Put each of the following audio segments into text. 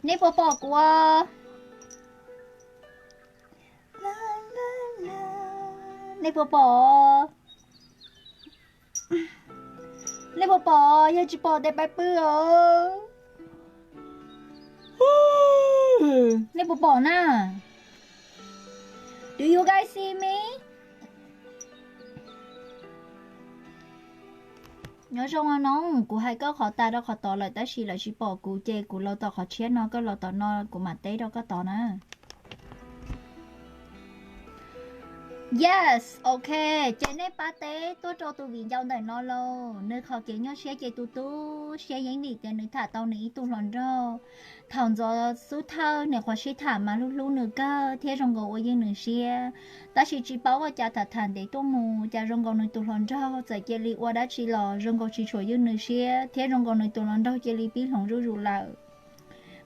Nej puas pom kuv? Nej puas pom? Nej puas pom? Yog tsis pom tes pab pw os. Nej puas pom na? Do you guys see me? Nyob zoo no, kuv hais koj qhov tas rau qhov tod lawm tab sis lawv tsis pom kuv ces kuv los tom qhov tshiab no, koj los tom no kuv mam teb rau koj tod na. Yes, ok, ces nej pab teb tuaj rau tus viv ncaus ntawm no lauj. Nws qhov kev nyuaj siab ces tu tu siab yeej vim tias nws tham tau nws ib tug hluas nraug. Thaum ntxov xub thawj nws qhuav sib tham mas hlub hlub nws kawg thiab zoo nkaus ua yeej nws siab. Tab sis tsis paub ua cas tham tham ntev tuaj mus cas zoo nkaus nws tus hluas nraug txawm cia li ua dab tsi los zoo nkaus tsis tshua yeej nws siab thiab zoo nkaus nws tus hluas nraug cia li pib hloov zuj zus lawm.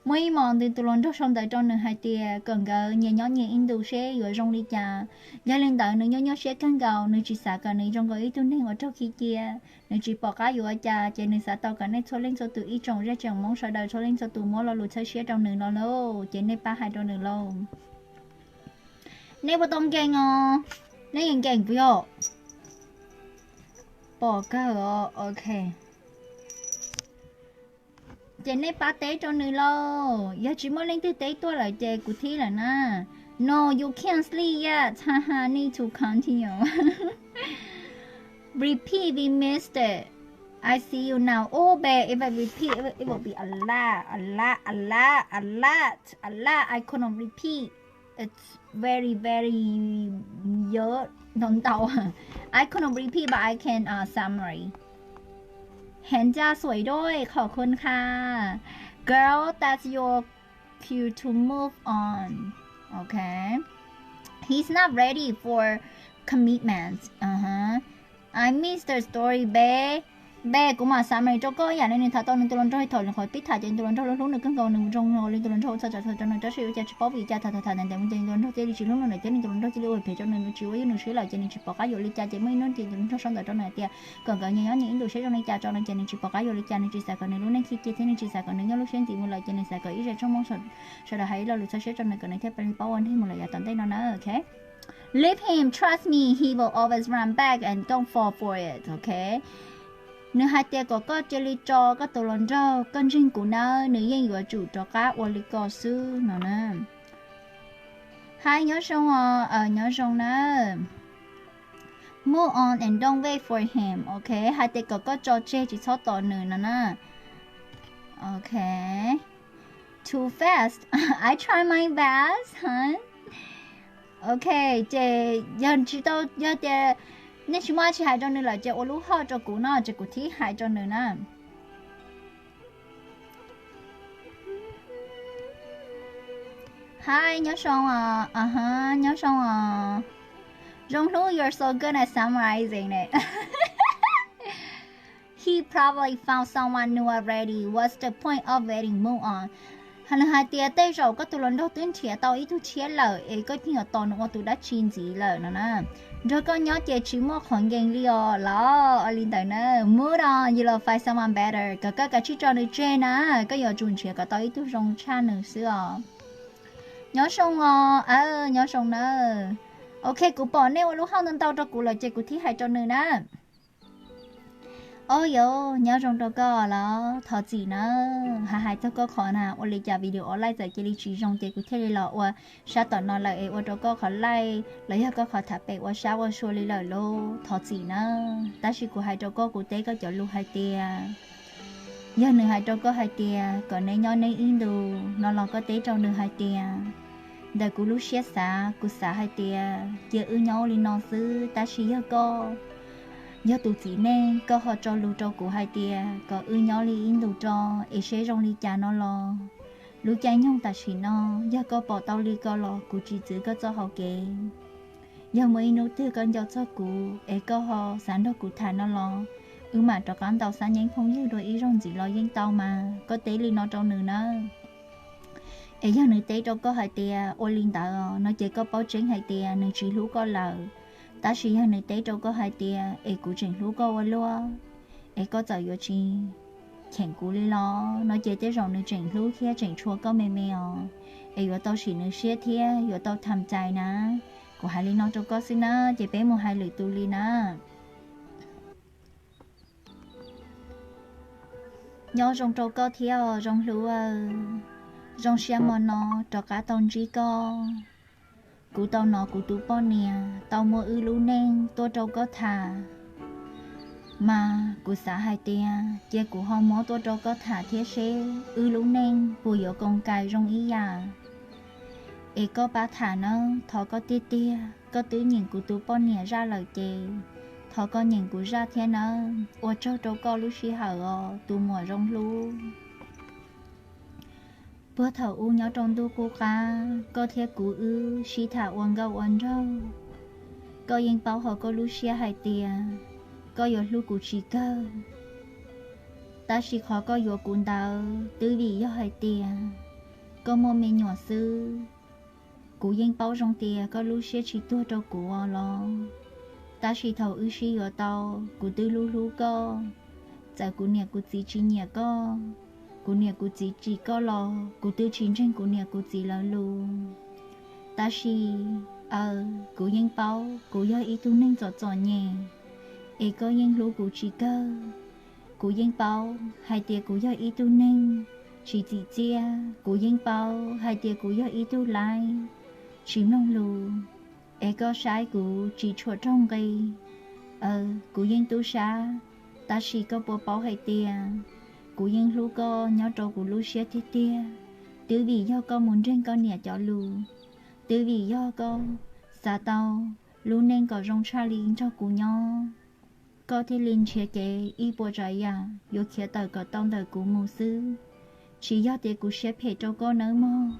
Muaj ib hmos nws tus hluas nraug sau ntawv rau nws hais tias kom nkawd nyias nyob nyias ib ntus seb yuav zoo li cas. Yog li ntawd nws nyuaj nyuaj siab kawg nkaus, nws tsis xav kom nws zoo nkaus ib tug neeg uas raug khi cia. Nws tsis pom qab yuav ua cas ces nws xav tau kom nej txhua leej txhua tus ib tsoom zej tsoom Hmoob sawv daws txhua leej txhua tus muab lo lus txhawb siab rau nws no lauj. Ces nej pab hais rau nws lauj. Nej puas tau nkees os? Nej nkees nkees puas yog? Pom kawg os, ok. Ces nej pab teb rau nws lauj. Yog tsis muaj leej twg teb tuaj lawm ces kuv thib lawm na. No, you can't sleep yet. Haha, need to continue. Repeat, we missed it. I see you now. Oh, babe, if I repeat, it will, it will be a lot, a lot, a lot, a lot, a lot. I couldn't repeat. It's very, very ntau ntau. I couldn't repeat, but I can uh, summary. แขนจ้าสวยด้วย ขอบคุณค่ะ Girl, that's your cue to move on. Okay. He's not ready for commitment. Uh-huh. I miss the story, babe. Babe, kuv mam summary rau koj ib yam li nws tham tau nws tus hluas nraug, thaum nws qhuav pib tham ces nws tus hluas nraug hlub nws kawg nkaus, nws zoo nkaus li nws tus hluas nraug ua txhua tsav txhua tsav rau nws, tab sis ua cas tsis paub vim cas tham tham tham ntev ntev mus ces nws tus hluas nraug thiaj li tsis hlub nws lawm thiab nws tus hluas nraug thiaj li ua phem rau nws, nws tsis ua yeej nws siab lawm ces nws tsis pom qab yuav li cas ces muaj ib hnub ces tus hluas nraug sau ntawv rau nws hais tias kom nkawd nyias nyob nyias ib ntus seb zoo li cas rau nws ces nws tsis pom qab yuav li cas, nws tsis xav kom nws lub neej khi cia thiab nws tsis xav kom nws nyob lub siab ntxiv mus lawm ces nws xav kom ib zej tsoom Hmoob sawv daws hais ib lo lus txhawb siab rau nws kom nws thiaj li paub ua ntej mus lawm yav tom ntej no na, ok. Leave him, trust me, he will always run back and don't fall for it, ok. Nws hais tias kom koj cia li tso koj tus hluas nraug, koj ntseeg kuv nawb, nws yeej yuav tsum rov qab ua li ko xwb no na. Hi, nyob zoo os, nyob zoo na. Move on and don't wait for him, ok. Hais tias kom koj tso tseg tsis txhob tos nws no na. Ok. Too fast. I try my best, hun. Ok, ces yog tsis tau, yog tias nej tsis muaj dab tsi hais rau nws lawm ces ua lub hoj rau kuv no, ces kuv thib hais rau nws na. Hi, nyob zoo os, aha, nyob zoo os. Zoo hlub, you're so good at summarizing it. He probably found someone new already. What's the point of waiting? Move on. Nws hais tias tej zaum koj tus hluas nraug twb nrhiav tau ib tug tshiab lawm es koj yeej yuav tos nws ua tus dab tsi ntxiv lawm no na. Nrog koj nyob ces tsis muaj qhov nkees li os los ua li ntawd na. Move on, you will find someone better. Kom koj kav tsij tso nws tseg na, koj yuav tsum nrhiav kom tau ib tug zoo tshaj nws xwb os. Nyob zoo os, nyob zoo na. Ok, kuv pom nej ua lub hoj ntau ntau rau kuv lawm ces kuv thib hais rau nws na. Au yos, nyob zoo rau koj los thov txim na, hais hais txog koj qhov na ua li cas video online txawm cia li tsis zoo ces kuv thiaj li los ua sab tom no lawm es ua rau koj qhov laij los yog koj qhov tham pem ua sab ua sua li lawm lauj, thov txim na. Tab sis kuv hais rau koj, kuv teb koj cov lus hais tias, yog nws hais rau koj hais tias kom neb nyob neb ib ntus no los koj teb rau nws hais tias, ntawm kuv lub siab xav, kuv xav hais tias cia wb nyob li no xwb, tab sis yog koj yog tus txiv neej, koj ho tso lus rau kuv hais tias kom wb nyob li ib ntus tso es seb zoo li cas no los. Lub caij nyoog tam sim no, yog koj pom tau li ko los kuv tsis txwv koj txoj hau kev. Yog muaj ib hnub twg koj nco txog kuv es koj ho xav nrog kuv tham no los, wb mam rov qab ntaus xab nyeeb phooj ywg dua ib zaug ntxiv los yeej tau mas, koj teb li no rau nws na. Es yog nws teb rau koj hais tias ua li ntawd no ces koj paub tseeb hais tias nws tsis hlub koj lawm. Tab sis yog nws teb rau koj hais tias es kuv tseem hlub koj ua luaj, es koj txawm yuav tsis cheem kuv li los no ces tej zaum nws tseem hlub thiab tseem tshua koj me me os, es yuav tau sim nws siab thiab yuav tau tham cai na. Kuv hais li no rau koj xwb na, ces peb mus hais lwm tus li na. Nyob zoo rau koj thiab os Zoo Hlub. Zoo siab hmo no rov qab tau ntsib koj. Kuv tau hnov kuv tus poj niam tau muab wb lub neej tuaj rau koj tham, mas kuv xav hais tias cia kuv ho muab tuaj rau koj tham thiab seb wb lub neej puas yuav koom kais zoo ib yam. Es koj pab tham nawb, thov koj tiag tiag, koj twb nyeem kuv tus poj niam zaj lawm ces thov koj nyeem kuv zaj thiab nawb. Ua tsaug rau koj lub sij hawm os tus muam Zoo Hlub. Puag thaum ub nyob rau ntuj qub qab, koj thiab kuv wb sib tham ua nkauj ua nraug. Koj yeej paub hauv koj lub siab hais tias koj yuav hlub kuv tsis kawg, tab sis qhov koj yuav kuv ntawd twb vim yog hais tias koj muaj me nyuam xwb. Kuv yeej paub zoo tias koj lub siab tsis tuag rau kuv os los, tab sis thaum wb sib yuav tau, kuv twb hlub hlub koj. Txawm kuv niam kuv txiv tsis nyiam koj, kuv niam kuv txiv tsim koj los kuv twb tsis ntseeg kuv niam kuv txiv lawv lus. Tab sis, aw, kuv yeej paub kuv yog ib tug neeg txom txom nyem, es koj yeej hlub kuv tsis kawg. Kuv yeej paub hais tias kuv yog ib tug neeg tsis txim txiaj, kuv yeej paub hais tias kuv yog ib tug laib tsis mloog lus, es koj saib kuv tsis tshua raug nqi. Aw, kuv yeej tub sab, tab sis koj puas paub hais tias kuv yeej hlub koj nyob rau kuv lub siab tiag tiag. Twb vim yog koj mus ntseeg koj niam cov lus, twb vim yog koj xav tau lub neej kom zoo tshaj li nrog kuv nyob, koj thiaj li nrhiav kev ib puas tsav yam yuav khiav tawm kom tau ntawm kuv mus xwb. Tsis yog tias kuv siab phem rau koj nawb mog,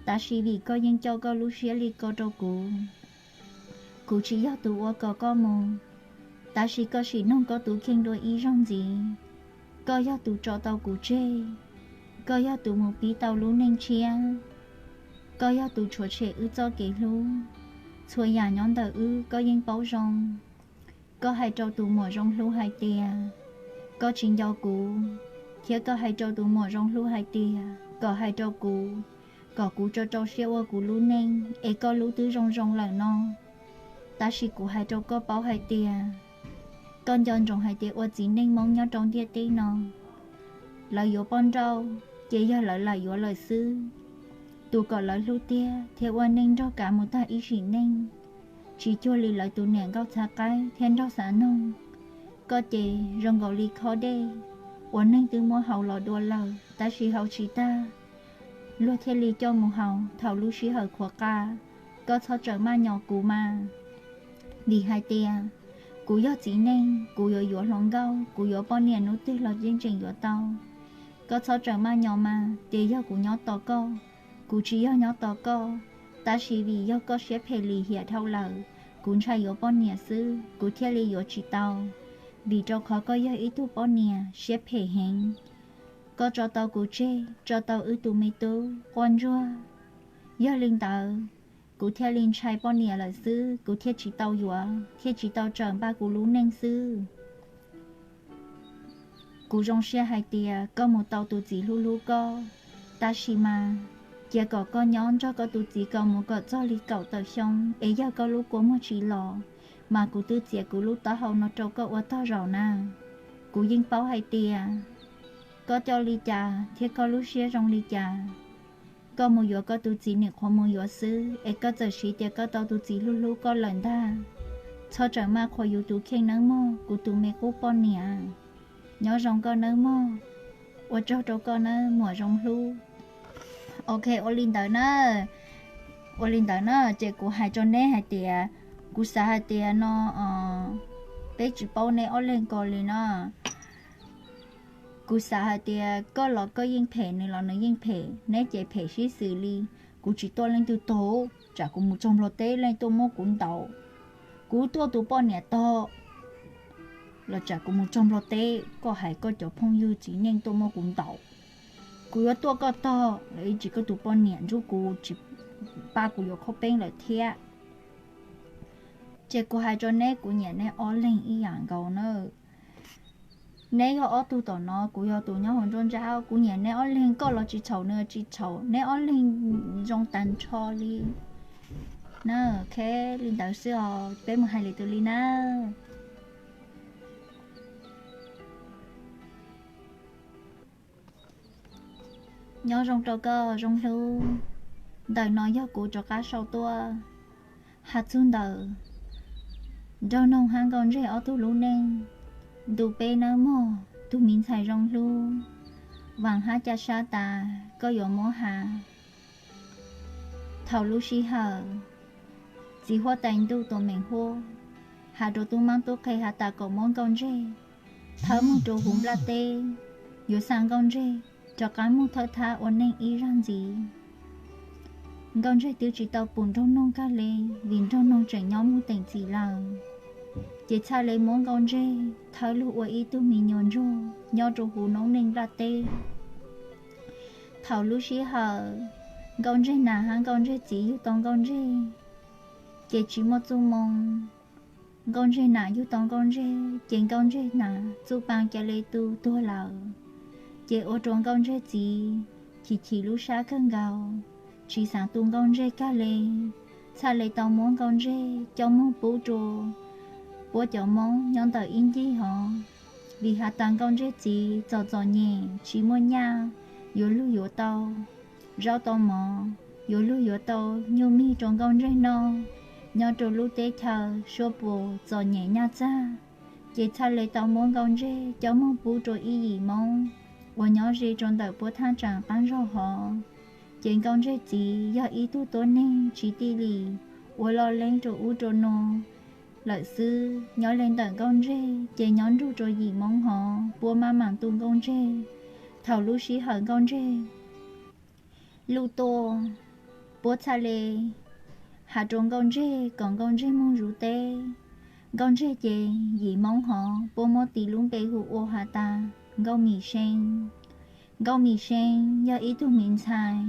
tab sis vim koj yeej coj koj lub siab li ko rau kuv. Kuv tsis yog tus ua kom koj mus, tab sis koj sim noog koj tus kheej dua ib zaug ntxiv. Koj yog tus tso tau kuv tseg, koj yog tus mus pib tau lub neej tshiab, koj yog tus tshuav tshem wb txoj kev hlub. Txhua yam nyob ntawm wb koj yeej paub zoo. Koj hais rau tus muam Zoo Hlub hais tias koj tsis nco kuv, thiab koj hais rau tus muam Zoo Hlub hais tias kom hais rau kuv, kom kuv tso rau siab ua kuv lub neej es koj lub twb zoo zoo lawm no. Tab sis kuv hais rau koj paub hais tias koj nco ntsoov hais tias ua txiv neej Hmoob nyob rau ntiaj teb no, lawv yuav poj nrauj ces yog lawv lam yuav lawm xwb. Tus kom lawv hlub tiag thiab ua neej nrog kav mus tag ib sim neej, tsis cuag li lawv tus niam nkauj txhav qaib thiab nraug xav noog. Koj ces zoo nkaus li khob dej, ua neeg twb muab haus los dua lawm tab sis haus tsis tag, luag thiaj li coj mus haus thaum lub sij hawm qhuav qas. Koj txhob txawm maj nyos kuv mas, vim hais tias kuv yog txiv neej, kuv yuav yuav hluas nkauj, kuv yuav poj niam hnub twg los yeej tseem yuav tau. Koj txhob txawm maj nyos mas, tias yog kuv nyob tos koj, kuv tsis yog nyob tos koj, tab sis vim yog koj siab phem lim hiam dhau lawm, kuv ntshai yuav poj niam xwb kuv thiaj li yuav tsis tau, vim rau qhov koj yog ib tug poj niam siab phem heev. Koj tso tau kuv tseg, tso tau wb tus me tub quaj ntsuag. Yog li ntawd, kuv thiaj li ntshai poj niam lawm xwb kuv thiaj tsis tau yuav, thiaj tsis tau txawm npaj kuv lub neej xwb. Kuv zoo siab hais tias koj mus tau tus txiv hlub hlub koj, tab sis mas cia kom koj nyob nrog koj tus txiv kom mus kom txog li kaum tawm xyoo es yog koj lub kua muag tsis los, mas kuv twb txiav kuv lub taub hau no rau koj ua tog zaum na. Kuv yeej paub hais tias koj coj li cas thiab koj lub siab zoo li cas. Koj mus yuav koj tus txiv nim qhuav mus yuav xwb es koj txawm siv tias koj tau tus txiv hlub hlub koj lawm ntag. Txhob txawm maj qhuas yus tus kheej nawb mog kuv tus me qub poj niam. Nyob zoo koj nawb mog. Ua tsaug rau koj nawb muam Zoo Hlub. Ok, ua li ntawd na, ua li ntawd na ces kuv hais rau neb hais tias, kuv xav hais tias no peb tsis paub neb ob leeg ko li no. Kuv xav hais tias koj los koj yeej phem, nws los nws yeej phem, neb ces phem sib xws li. Kuv tsis tuaj leej twg tog, tsam kuv mus txog Nplog teb leej tuaj muab kuv ntaus. Kuv tuaj tus poj niam tog los tsam kuv mus txog Nplog teb koj hais koj cov phooj ywg txiv neej tuaj muab kuv ntaus. Kuv yuav tuaj koj tog los ib tsis koj tus poj niam ntsuj kuv tsis pab kuv yuav khaub peeb lawm thiab. Ces kuv hais rau neb, kuv nyiam neb ob leeg ib yam nkaus na. Neb yog ob tug tom no, kuv yog tus nyob hauv nruab nrab, kuv nyiam neb ob leeg, koj los tsis txhaum nws tsis txhaum, neb ob leeg zoo tag nrho li na. Li ntawd xwb os, peb mus hais lwm tus li na. Nyob zoo rau koj zoo hlub. Ntawm no yog kuv rov qab sau tuaj hais txog ntawm Nraug Noog hab Nkauj Ntseg ob tug lub neej. Ntu peb nawb mog, tus me ntxhais zoo hlub, vaam hab ca sab tas koj yuav muab has. Thaum lub sij hawm txiv huab tais ntuj tuam meem huab has rua tub maab tub qhe has tas kom muab Nkauj Ntseg thawb moog rua huv nplaj teb, yuav xa Nkauj Ntseg rov qab moog thawb thab ua neej ib zag ntxiv. Nkauj Ntseg twb tsis tau pum Nraug Noog kag le, vim Nraug Noog tseem nyob moog teem txim lawm. Ces txhaj le muab Nkauj Ntseg thawb lug ua ib tug me nyuas ntsuag nyob rua huv noob neej nplaj teb. Thaum lub sij hawm Nkauj Ntseg nam hab Nkauj Ntseg txiv yug tau Nkauj Ntseg, ces tsis muaj txuj moo. Nkauj Ntseg nam yug tau Nkauj Ntseg, ces Nkauj Ntseg nam txuj paa ca le tu tuag lawm. Ces ua rua Nkauj Ntseg txiv chim chim lub sab kawg nkaus, tsis xaav tu Nkauj Ntseg kag le. Txhaj le tau muab Nkauj Ntseg coj moog pub rua puab cov Moob nyob ntawm ib ncig hov, vim has tas Nkauj Ntseg txiv txom txom nyem tsis muaj nyaj yuav lug yuav tau zaub tau mov, yuav lug yuav tau nyuj mis rua Nkauj Ntseg noj nyob rua lub teb chaws suab puas txom nyem nyaj txag. Ces txhaj le tau muab Nkauj Ntseg coj moog pub rua ib yim Moob uas nyob ze rua ntawm puab thaaj tsaam qaab zog hov. Ces Nkauj Ntseg txiv yog ib tug tuab neeg tsis tij lim, ua loj leeb rua ub rua nuav lawm xwb. Nyob le ntawm Nkauj Ntseg ces nyob nrug rua yim Moob hov, puab maj mam tu Nkauj Ntseg. Thaum lub sij hawm Nkauj Ntseg luj tuaj, puab txhaj le has rua Nkauj Ntseg kom Nkauj Ntseg moog zuv teb. Nkauj Ntseg ces yim Moob hov puab muab tis lub npe hu ua has tas Nkauj Mim See. Nkauj Mim See yog ib tug me ntxhais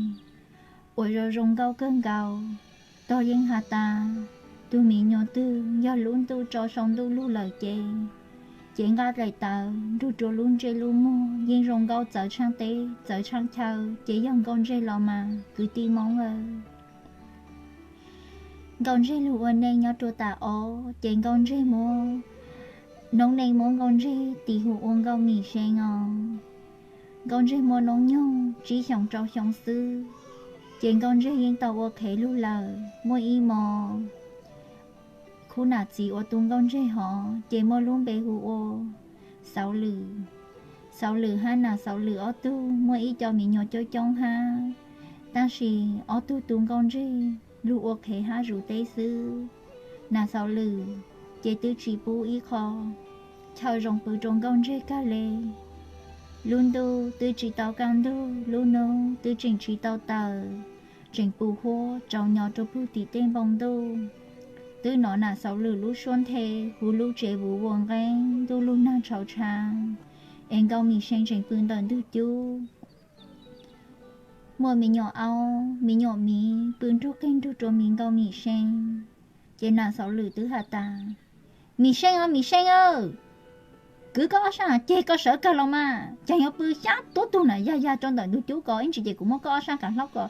uas zoo zoo nkauj kawg nkaus. Tog yeej has tas tug me nyuam twg yog lub ntuj tso sau ntuj lug lawm ces, ces nqaj daim tawv nrug rua lub ntsej lub muag yeej zoo nkauj txawv tshaaj teb txawv tshaaj chaw, ces yog Nkauj Ntseg los mas kwv tij Moob aw. Nkauj Ntseg lug ua neej nyob rua tas ob, ces Nkauj Ntseg muab noob neej muab Nkauj Ntseg tis hu ua Nkauj Mim See os. Nkauj Ntseg muaj noob nyoog tsib xyoos rau xyoo xwb, ces Nkauj Ntseg yeej tau ua qhev lug lawm. Muaj ib mo khub nam txiv uas tu Nkauj Ntseg hov ces muaj lub npe hu ua Xauv Lwm. Xauv Lwm hab Nam Xauv Lwm ob tug muaj ib co me nyuam coob coob hab, tab sis ob tug tu Nkauj Ntseg lug ua qhev hab zuv teb xwb. Nam Xauv Lwm ces twb tsis pub ib qho chaw zoo pw rua Nkauj Ntseg kag le. Lub ntuj twb tsis tau kaj ntug, lub nub twb tseem tsis tau tawm, tseem pus huab tsaus nyos rua pug tim tej npoo ntuj. Twb nov Nam Xauv Lwm lub suab nthe huv lub tsev vuv vuas nqeeb, ntuj lug nag tshauv tsha, es Nkauj Mim See tseem pw ntawm ntug cub. Muaj me nyuam aub me nyuam miv pw nrug qig nrug rua me Nkauj Mim See. Ces Nam Xauv Lwm twb has tas, Mim See aw, Mim See aw, kwv koj ob sab ceg koj sawv kag los mas, caag yuav pw xyab tuab tug na yag yag rua ntawm ntug cub ko ib ntsis ces kuv muab koj ob sab kav hlaub ko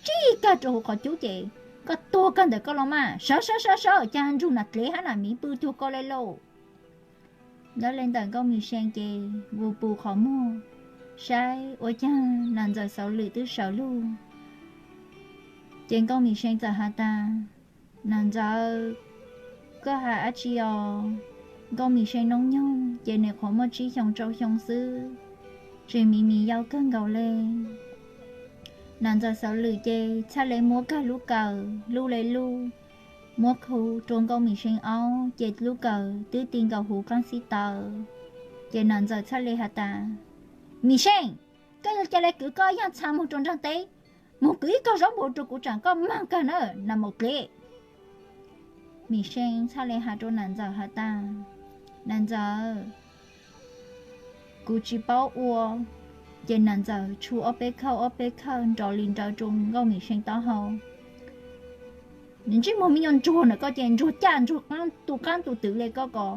tsij kag rua huv qhov cub ces koj tuag kag ntawm ko los mas, sawv sawv sawv sawv, caag nrug nam dlev hab nam miv pw cuag ko le lauj. Nyob le ntawm Nkauj Mim See ces vus pus qhov muag saib ua caag Nam Ntxawm Xauv Lwm twb sawv lug. Ces Nkauj Mim See txawm has tas, Nam Ntxawm, koj has dab tsi os? Nkauj Mim See noob nyoog ces nws qhuav muaj tsib xyoos rau xyoo xwb, tseem miv miv yau kawg nkaus le. Nam Ntxawm Xauv Lwm ces txhaj le muab kag lub kawm lub le lub, muab khu rua Nkauj Mim See aub ces lub kawm twb ti nkaus huv qaab xib taws. Ces Nam Ntxawm txhaj le has tas, Mim See, koj yog ca le kwv koj yaaj txha moog rua nraag teb, moog kwv ib kog zaub npua rua kuv tsaam koj maag kag na Nam Maum Dlev. Mim See txhaj le has rua Nam Ntxawm has tas, Nam Ntxawm, kuv tsis paub ua. Ces Nam Ntxawm tshu ob peb khawj ob peb khawj nrov li nrawv rua Nkauj Mim See taub hau. Ntsej muag me nyuam ntsuag na koj ces ntsuag caj ntsuag tu qaab tu twv le koj ko.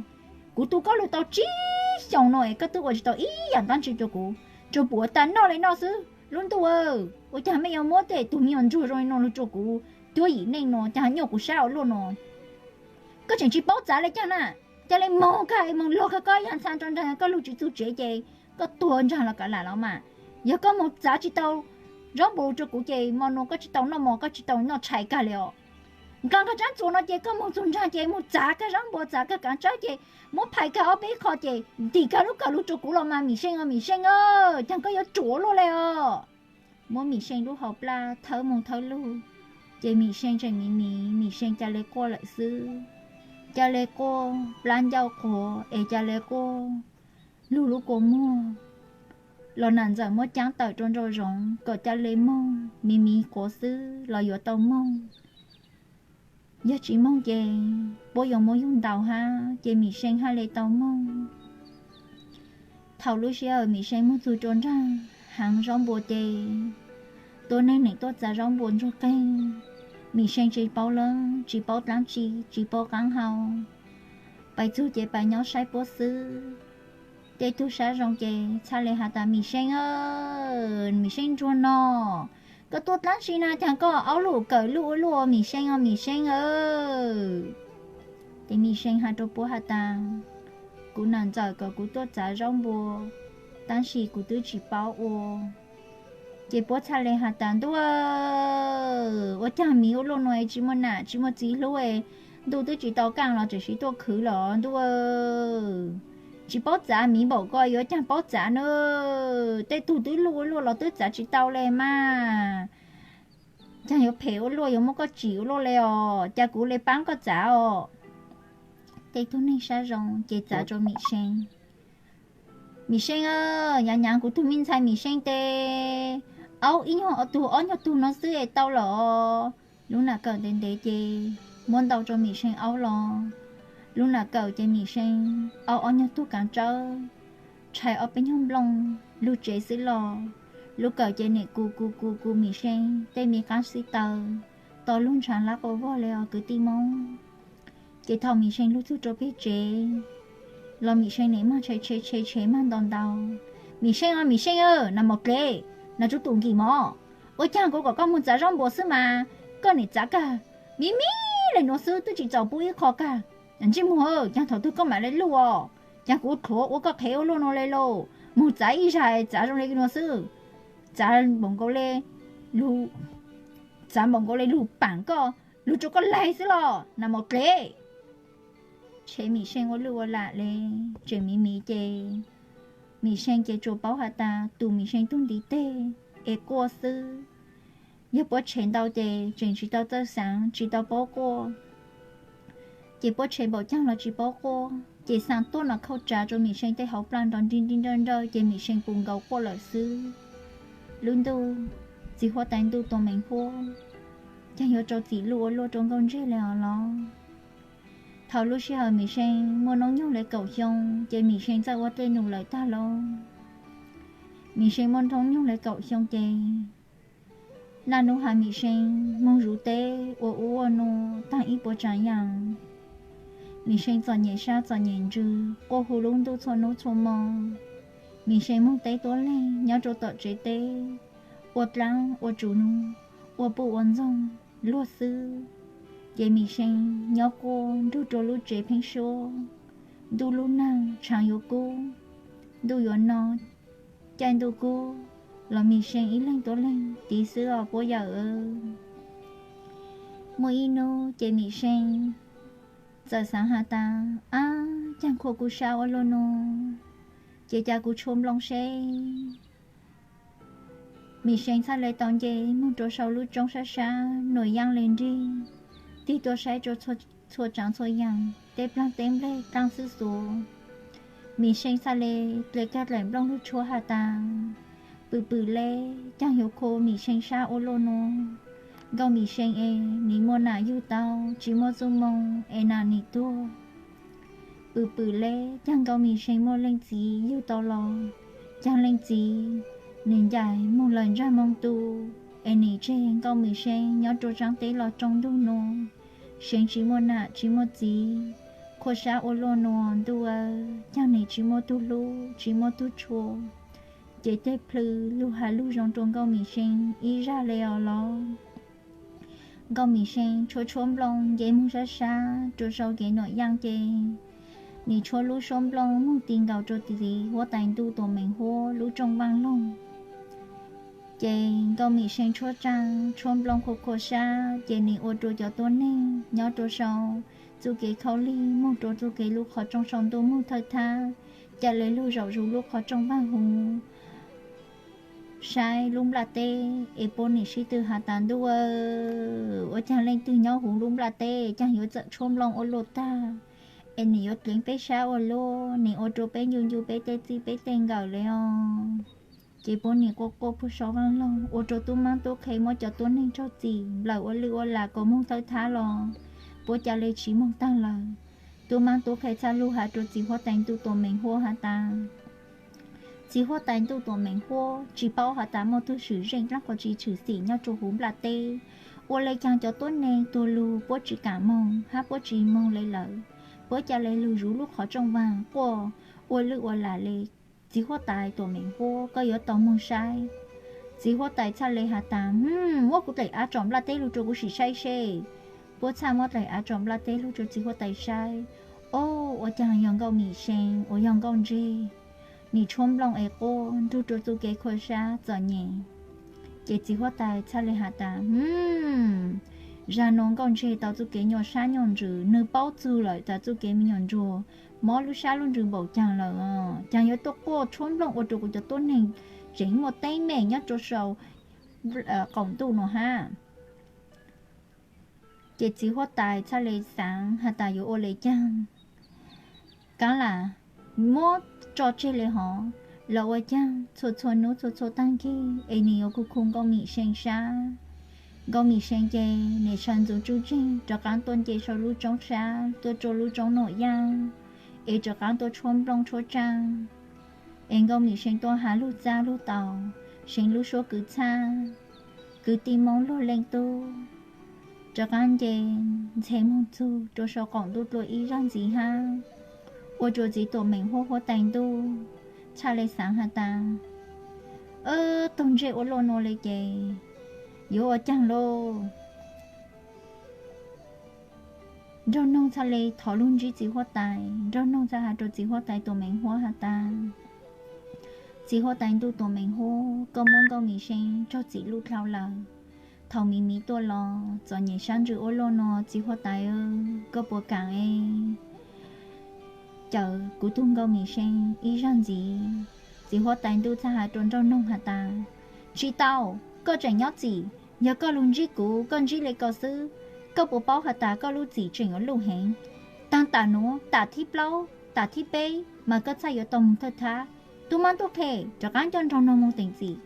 Kuv tu koj lug tau tsib xyoo no es koj twb ua tsis tau ib yam dab tsi rau kuv, tsuas pub ua tas noj li noj xwb. Lub ntuj aw, ua cas mej yuav muab tej tug me nyuam ntsuag zoo li no los rau kuv cuab yim neej no, cas nyuaj kuv sab ua luaj no. Koj tseem tsis paub txav li cas na, ca le moog kag moog lug kag koj yag ntxhab rau nraag koj lug tsis txug tsev ces koj tuag nraag los kav lam los mas. Yog koj moog txav tsis tau zaub npua rau kuv ces mo nuav koj tsis tau noj mov, koj tsis tau noj tshais kag li os. Nqaa kag tsab txuas no ces koj moog txug nraag ces moog txav kag zaub npua, txav kag kaav tsawb ces muab phais kag ob peb qho ces ntim kag lub kawm lug rua kuv los mas Mim See os, Mim See aw, caag koj yuav ruam luaj le os. Muab Mim See lub hauv plag thawb moog thawb lug, ces Mim See tseem miv miv, Mim See ca le quaj lawm xwb. Ca le quaj, plab ncauj quav es ca le quaj, lug lub kua muag los nam ntxawm muab caab tawm rua nraum zoov kom ca le moog, miv miv quav xwb los yuav tau moog. Yog tsis moog ces puab yuav muab yug ntaus hab, ces Mim See hab le tau moog. Thaus lub sij hawm Mim See moog txug rua nraag haav zaub npua ces tuab neeg neem tuaj txav zaub npua ntsuag qeeg. Mim See tsis paub lawm, tsis paub dlaab tsi, tsis paub qaab hau, pais txug ces pais nyob saib puab xwb. Tej tug sab zoo ces txhaj le has tas Mim See aw, Mim See ntsuag no, koj tuaj dlaab tsi na, caag koj aub lug kawm luj ua luaj, Mim See os, Mim See aw. Ces Mim See has rua puab has tas kuv nam ntxawm kom kuv tuaj txav zaub npua, tab sis kuv twb tsis paub ua. Ces puab txhaj le has tas ntuj aw, ua caag miv ua luaj no es tsis muaj nam tsis muaj txiv hlub es ntuj twb tsis tau kaaj los tseem sib tuaj khwv los ntuj aw. Tsis paub txav miv npaum ko yuav caag paub txav na, tej tug twb luj ua luaj los twb txav tsis tau le mas. Caag yuav phem ua luaj, yuav muab koj tsim ua luaj le os, ca kuv le paab koj txav os. Tej tug neeg sab zoo ces txav rua Mim See. Mim See aw, nyaav nyaav kuv tug me ntxhais Mim See tes, aub ib nyuag tug ob nyuag tug no xwb es tau lawm. Lub nam kawm ntev ntev ces muab ntau rua Mim See aub los. Lub nam kawm ces Mim See aub ob nyuag tug kaav tsawb, tshais ob peb nyuag nplooj lug tsev xwb los. Lub kawm ces nim kus kus kus kus Mim See tej me qaab xib taws, to lug ntshav lab quas vog le os kwv tij Moob. Ces thaus Mim See lug txug rua peg tsev los Mim See nim mag tshe tshe tshe tshe mag ntau ntau. Mim See os, Mim See aw, nam mos dlev, nam tsuv tum nkim mov, ua caag kuv kom koj moog txav zaub npua xwb mas koj nim txav kag miv miv le nuav xwb, twb tsis txaus pub ib qho kag. Ntsej muag, caag thaum twg koj mam le luj os, caag kuv rhuav ua koj qhev ua luaj nuav le lauj, moog txav ib zag txav zoo le nuav xwb. Txav npaum nkaus le lug, txav npaum nkaus le lug paam koj, lug rua koj laig xwb los nam mos dlev. Tshev Mim See ua luj ua lam le, tseem miv miv ces Mim See ces tsuas paub has tas tus Mim See tug ntiv teg es quaj xwb. Yog puab tshev ntau ces tseem tsis tau txawj xaav tsis tau paub quaj. Ces puab tshev npaum caag los tsis paub quaj, ces xaa tuab no khauj tsav rua Mim See tej hauv plag nrov nri nri nrawj nrawj ces Mim See pus nkaus quaj lawm xwb. Lub ntuj, txiv huab tais ntuj tua meem huab, caag yuav rau txim luj ua luaj rua nkauj ntseg le os los. Thaus lub sij hawm Mim See muaj noob nyoog le kaum xyoo ces Mim See txawj ua dlej num lawm tag lauj. Mim See muaj noob nyoog le kaum xyoo ces naj nub has Mim See moog zuv teb ua ub ua nuav taag ib puas tsaav yaam. Mim See txom nyem sab txom nyem ntsws quaj hu lub ntuj txhua nub txhua mo. Mim See moog teb tuab leeg nyob rua tom tsev teb, ua dlaab ua tsuv, ua puj ua ntxoog luag xwb. Ces Mim See nyob quaj nrug rua lub tsev pheeb suab. Ntuj lub nag, tshaav yuav kub, ntuj yuav no, caij ntuj kub los Mim See ib leeg tuab leeg tiv xwb os puab yawm. Muaj ib nub ces Mim See txawm xaav has tas, ab, caag khuam kuv sab ua luaj nuav, ces ca kuv tshuab nplooj seb. Mim See txhaj le tau nce moog rua sau lub tsoob sab sab nuam yaaj le nrig, tig tuaj saib rua txhua tsaav txhua yaam, tej plaag teb nplej qaab xwb xuav. Mim See txhaj le dle kag dlaim nplooj lug tshuab has tas, pwm pwm le, caag yuav khuam Mim See sab ua luaj nuav. Nkauj Mim See es nim muaj nam yug tau, tsis muaj txuj moo es nam nim tuag. Pwm pwm le, caag nkauj Mim See muaj leej txiv yug tau los, caag leej txiv nim ncaim moog lawm ntsag moog tu, es nim tseg nkauj Mim See nyob rua tsaab teb los tsoo ntug nuav, See tsis muaj nam tsis muaj txiv. khuab sab ua luaj nua ntuj, caag nwg tsi muaj tug hlub tsi muaj tug tshua. Ces tej plhws lug has lug zoo rua Nkauj Mim See ib zag le os los. Nkauj Mim See tshuab tshuab nplooj nce moog sab sab rua sau kev nuam yaaj ces nwg tshuab lub suab nplooj moog ti nkaus rua txiv huab tais ntuj tuam meem huab lub rooj vaaj loog. Ces Nkauj Mim See tshuab tsaa tshuab nplooj khua khua sab ces nwg ua rua cov tuab neeg nyob rua sau txuj kev khaub lig moog rua txuj kev lub qhov rooj sau ntuj moog thawj thab, ca le lug zaum zuj lub qhov rooj vaaj huv saib lub nplaj teb es puab nwg sib tw has tas, ntuj, ua caag leej twg nyob huv lub nplaj teb caag yuav txawm tshuab nplooj ua luaj tag, es nwg yuav dleev peb sab ua luaj, nwg ua rua peb ncu ncu peb tej txij peb tej nkawm le os. Ces puab nwg quaj quaj puag sau vaaj loog ua rua tub maab tub qhe muab cov tuab neeg raug txim nplawm ua lwj ua lam kom moog thawj thab los puab ca le tsi moog taag lawm. Tub maab tub qhe txhaj lug has rua txiv huab tais ntuj tuam meem huab has tas, txiv huab tais ntuj tuam meem huab, tsi paub has tas muaj tug swm zeej dlaab qhov tsi tshwm sim nyob rua huv nplaj teb, ua le caag cov tuab neeg tuag lug puab tsi kaam moog hab puab tsi moog le lawm, puab ca le lug zuv lub qhov rooj vaag quaj ua lwj ua lam le. Txiv huab tais tuam meem huab, koj yuav tau moog saib. Txiv huab tais txhaj le has tas, muab kuv dlaim av tsom nplaj teb lug rua kuv sim saib seb. Puab txhaj muab dlaim av tsom nplaj teb lug rua txiv huab tais saib. Ob, ua caag yog Nkauj Mim See uas yog nkauj ntseg, nwg tshuab nplooj es quaj nrug rua txuj kev khua sab txom nyem. Ces txiv huab tais txhaj le has tas, zag nuav nkauj ntseg tau txuj kev nyuaj sab nyuaj ntsws, nwg paub txug lawm tas txuj kev me nyuam ntsuag mob lub sab lub ntsws npaum caag lawm, caag yuav tuaj quaj tshuab nplooj ua rua kuv cov tuab neeg tseem muaj teeb meem nyob rua sau qaum ntuj nuav hab. Ces txiv huab tais txhaj le xaav has tas yuav ua le caag, kav lam muab tso tseg le hov los ua caag. Txhua txhua nub txhua txhua taag kig es nwg yuav khu khu Nkauj Mim See sab. Nkauj Mim See ces nwg sawv ntxuv tsuj tseeg rov qaab tuaj nce sau lub roob sab, tuaj rua lub roob nuam yaaj, es rov qaab tuaj tshuab nplooj tshuab tsaaj. Es Nkauj Mim See tuaj has lug txaj lug tau, See lub suab kwv txhaj, kwv tij Moob luag leej tub, rov qaab nce ntxhe moog txug rua sau qaum ntuj dlua ib zag ntxiv hab, ua rua txiv tuam meem huab huab tais ntuj txhaj le xaav has tas, taug ntsej ua luaj nuav le ces yuav ua caag lauj? Nraug noog txhaj le thov lug ntsib txiv huab tais. Nraug noog txhaj has rua txiv huab tais tuam meem huab has tas, txiv huab tais ntuj tuam meem huab, koj muab Nkauj Mim See raug txim luj dlhau lawm. Thaus miv miv tuaj los txom nyem sab ntsws ua luaj nuav, txiv huab tais, koj puas kaam es cawm kuv tug Nkauj Mim See ib zag ntxiv? Txiv huab tais ntuj txhaj has rua nraug noog has tas, tsi tau, koj tseem nyob txim. Yog koj lug ntsib kuv, koj ntsib le ko xwb, koj puas paub has tas koj lub txim tseem yuav luj heev? Taag tam nuav, tam thib plaub, tam thib peb mas koj txhaj yuav tau moog thawj thab. Tub maab tub qhe, rov qaab coj nraug noog moog teem txim.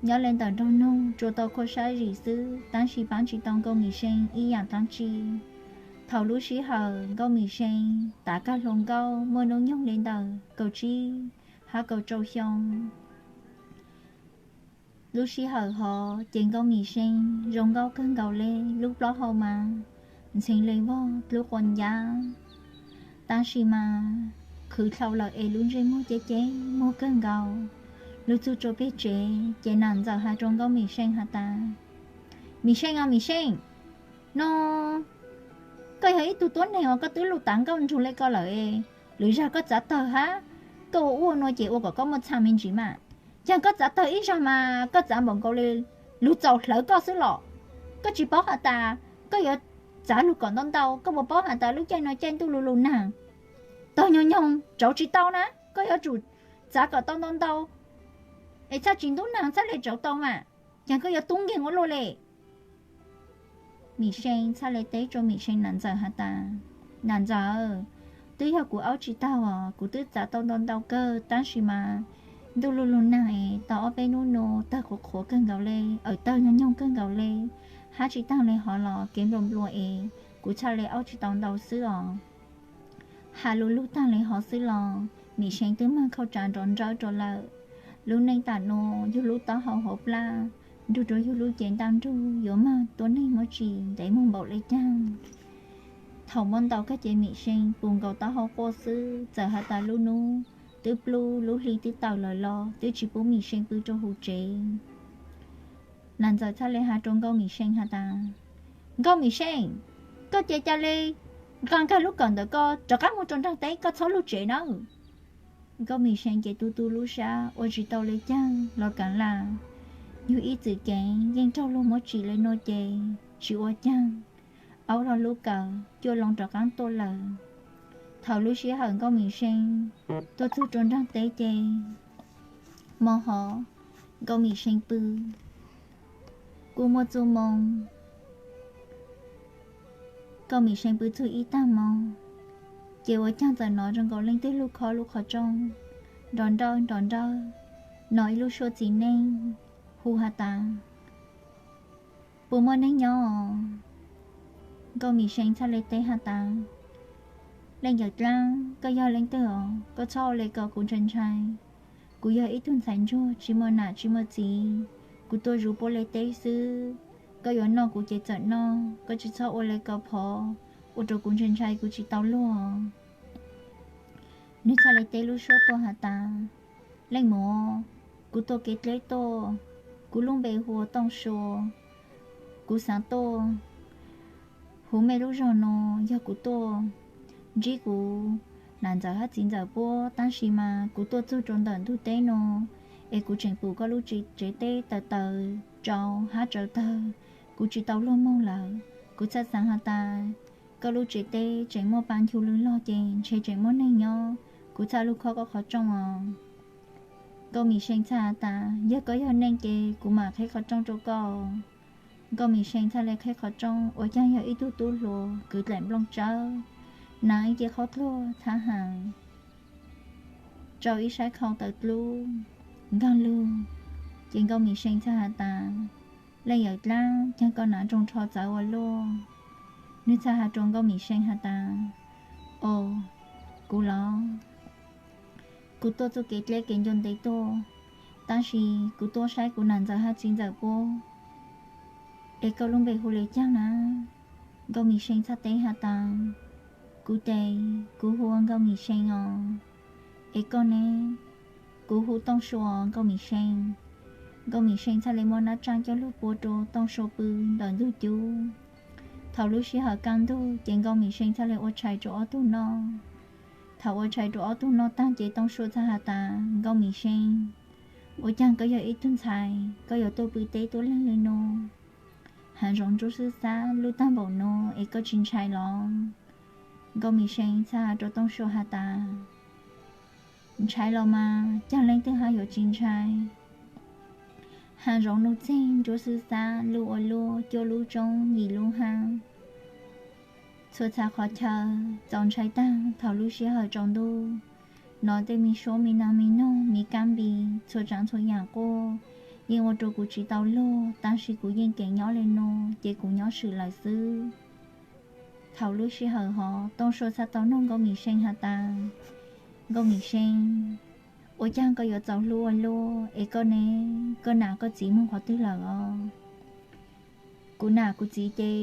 Nyob le ntawm nraug noog tsuas tau khua sab zim xwb, tab sis paab tsi tau Nkauj Mim See ib yaam dlaab tsi. Thaus lub sij hawm Nkauj Mim See tav kag hluas nkauj muaj nub nyoog le ntawm kaum tsib hab kaum rau xyoo, lub sij hawm hov ces Nkauj Mim See zoo nkauj kawg nkaus le, lub plaub hau mas ntxhee le vog dlub quas ncab, tab sis mas khwv dlhau lawm es lub ntsej muag ceb ceb muag kawg nkaus. Lug txug rua peg tsev ces nam ntxawm has rua Nkauj Mim See has tas, Mim See os Mim See, no koj yog ib tug tuab neeg uas koj twb lug tav nkauj ntsug le ko lawm, lwm zag koj txav tawg hab, koj ua ua nua ces ua kom koj muaj txha me ntsis mas. Yog koj txav tawg ib zag mas koj txav npaum nkaus le lug txaus hlawv koj xwb los. Koj tsis paub has tas koj yuav txav lug kom ntau ntau, koj puas paub has tas lub caij no caij ntuj lug lug naag, tawg nyoog nyoog rauv tsis tau na. Koj yuav tsum txav kom tau ntau ntau es txhaj tsis ntub naag txhaj le rauv tau mas. Yog koj yuav tub nkeeg ua luaj le. Mim See txhaj le teb rua Mim See nam ntxawm has tas, nam ntxawm, twb yog kuv aub tsis taug os, kuv twb txav tau ntau ntau kawg tab sis mas ntuj lug lug naag es tau ob peb nub nua tawg qhuav qhuav kawg nkaus le, awm tawg nyoog nyoog kawg nkaus le, hab tsis taag le hov los kev nplua nplua es kuv txhaj le aub tsis tau ntau xwb os. Has lug lug taag le hov xwb los Mim See twb mag khauj tsav nrov nrawb rua lawm. Lub neej tam nuav yug lub taub hau hauv plag nrug rua yug lub cev ntaj nrug yuav mag tuab neeg muab tsim ntev moog npaum le caag. Thaum muab ntaus kag ces Mim See pus nkaus taub hau quaj xwb, txawm has tas lub hnub twb plub lub hli twb tawm lawm los twb tsis pub Mim See pw rau hauv tsev. Nas ntxawm txhaj le has rau Nkauj Mim See has tas, Nkauj Mim See, koj ces ca le nqa kag lub kawm ntawm ko rov qab mus rau nraag teb, koj txhob lug tsev nawb. Nkauj Mim See ces tu tu lub sab ua tsis tau le caag los kaav lam yug ib txwm kev yeej raug luag muab tsim le nuav ces tsis ua caag, aub lo lub kawm cuaj loo rov qaab tuaj lawm. Thaum lub sij hawm Nkauj Mim See tuaj txug rau nraag teb ces mo hov Nkauj Mim See pw kuj muaj txuj moo. Nkauj Mim See pw txug ib taag moo ces ua caag txawm nov zoo nkaus leej twg lug khob lub qhov rooj nrov nrawj nrov nrawj, nov ib lub suab txiv neej hu has tas, Puas muaj neeg nyob os? Nkauj Mim See txhaj le teb has tas, Leej yawm dlaab, koj yog leej twg os? Koj txhob ua le ko kuv ntshai ntshai. Kuv yog ib tug ntxhais ntsuag tsis muaj nam tsis muaj txiv, kuv tuaj zuv puab le teb xwb. Koj yuav noj kuv ces txawm noj, koj tsis txhob ua le ko phov ua rau kuv ntshai ntshai kuv tsis tau luag. Nwg txhaj le teb lub suab tuaj has tas, Leej muam, kuv tuaj kev dleb tuaj, kuv lub npe hu ua Tooj Sua. Kuv xaav tuaj huv mej lub zog nuav, yog kuv tuaj ntsib kuv nam ntxawm hab txiv ntxawm puab, tab sis mas kuv tuaj txug rau ntawm ntug teb nuav es kuv tseem pum koj lub tsev teb tawv tawv tsau hab tsawv tawg, kuv tsis tau luag moog lawm. Kuv txhaj xaav has tas koj lub tsev teb tseem muaj pa nchu lwg log ces ntshe tseem muaj neeg nyob, kuv txhaj lug khob koj qhov rooj os. Nkauj Mim See txhaj has tas, Yog koj yog neeg ces kuv mam qheb qhov rooj rau koj. Nkauj Mim See txhaj le qheb qhov rooj, ua caag yog ib tug tub hluas kwv dlaim nplooj tsawb, naav ib ce qhob tluag txhab has, tsau ib saib khau tawv dlub nkaag lug. Ces Nkauj Mim See txhaj has tas, Leej yawm dlaab, caag koj naav nroo nrho txawv ua luaj? Nwg txhaj has rua Nkauj Mim See has tas, Os, kuv los kuv tuaj txuj kev dleb kev ncua ntev tuaj, tab sis kuv tuaj saib kuv nam ntxawm hab txiv ntxawm puab. Es koj lub npe hu le caag na? Nkauj Mim See txhaj teb has tas, Kuv tes, kuv hu ua Nkauj Mim See os. Es koj ne? Kuv hu Tooj Sua Nkauj Mim See. Nkauj Mim See txhaj le muab nab tsaaj coj lug pua rua Tooj Sua pw ntawm ntug cub. Thaum lub sij hawm kaj ntug ces Nkauj Mim See txhaj le ua tshais rua ob tug noj. Thaum ua tshais rua ob tug noj taag ces Tooj Sua txhaj has tas, Nkauj Mim See, ua caag koj yog ib tug ntxhais koj yuav tuaj pw teb tuab leeg le nuav? Haav zoov ntsuab xwb xab lub taag npaum nuav es koj tsis ntshai los? Nkauj Mim See txhaj has rua Tooj Sua has tas, Ntshai los mas, caag leej twg hab yuav tsis ntshai. Haav zoov nuj txeeg ntsuab xwb xab lub ua luaj, cuaj lub tsoob yim lub hab, txhua txhua qhov chaw txaus ntshai taag. Thaum lub sij hawm tsaus ntuj, nov tej me suab me nas me noog me kab npis txhua tsaav txhua yaam quaj, yeej ua rua kuv tsis tau luag, tab sis kuv yeej keev nyob le nuav ces kuv nyob swm lawm xwb. Thaum lub sij hawm hov Tooj Sua txhaj tau noog Nkauj Mim See has tas, Nkauj Mim See, ua caag koj yuav txaus hlub ua luaj? Es koj ne, koj nam koj txiv moog qhov twg lawm os? Kuv nam kuv txiv ces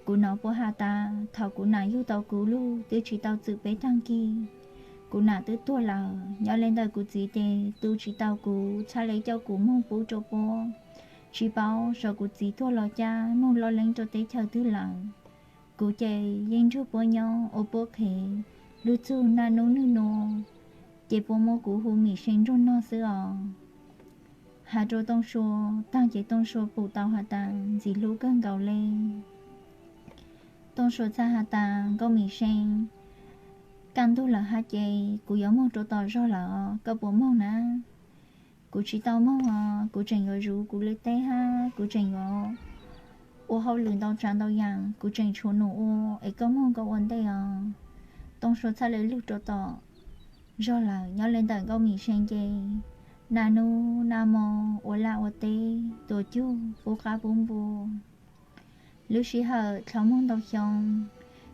kuv nov puab has tas thaum kuv nam yug tau kuv lug twb tsis tau txwm peb taag kig, kuv nam twb tuag lawm. Nyob le ntawm kuv txiv ces tu tsis tau kuv, txhaj le coj kuv moog pub rua puab. Tsis paub xyov kuv txiv tuag los cab moog loj leeb rua teb chaws twg lawm. Kuv ces yeej nrug puab nyob ua puab qhev lug txug naj nub nwg nua, ces puab muab kuv hu Mim See nruag nog xwb os. Has rua Tooj Sua taag ces Tooj Sua pum tau has tas ntxim hlub kawg nkaus le. Tooj Sua txhaj has tas, Nkauj Mim See, kaj ntug lawm hab ces kuv yuav moog rua tom zog lawm os, koj puas moog na? Kuv tsis tau moog os, kuv tseem yuav zuv kuv le teb hab kuv tseem yuav ua hauj lwm ntau tsav ntau yaam, kuv tseem tshuav num ua, es koj moog koj ua ntej os. Tooj Sua txhaj le lug rua tom zog lawm. Nyob le ntawm Nkauj Mim See ces naj nub naj mo ua laj ua teb, tuav cug pub qaab pub npua. Lub sij hawm dlhau moog ntau xyoo,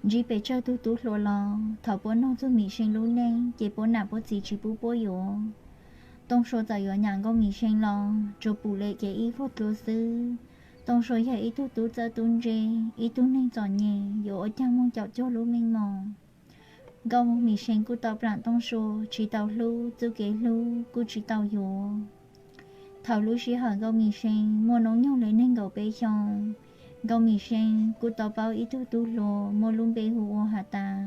ntsib pes tsawg tug tub hluas los thaum puab noog txug Mim See lub neej ces puab nam puab txiv tsis pub puab yuav. Tooj Sua txawm yuav nyam Nkauj Mim See los tsuas pum le kev ib vuag dlua xwb, Tooj Sua yog ib tug tub txawj tub ntse, ib tug neeg txom nyem, yuav ua caag moog caum cuag lub meej mom. Nkauj Mim See kuj tau plam Tooj Sua, tsi tau hlub, txuj kev hlub kuj tsi tau yuav. Thaum lub sij hawm Nkauj Mim See muaj noob nyoog le neeg nkaum peb xyoo, Nkauj Mim See kuj tau paub ib tug tub hluas muaj lub npe hu ua has tas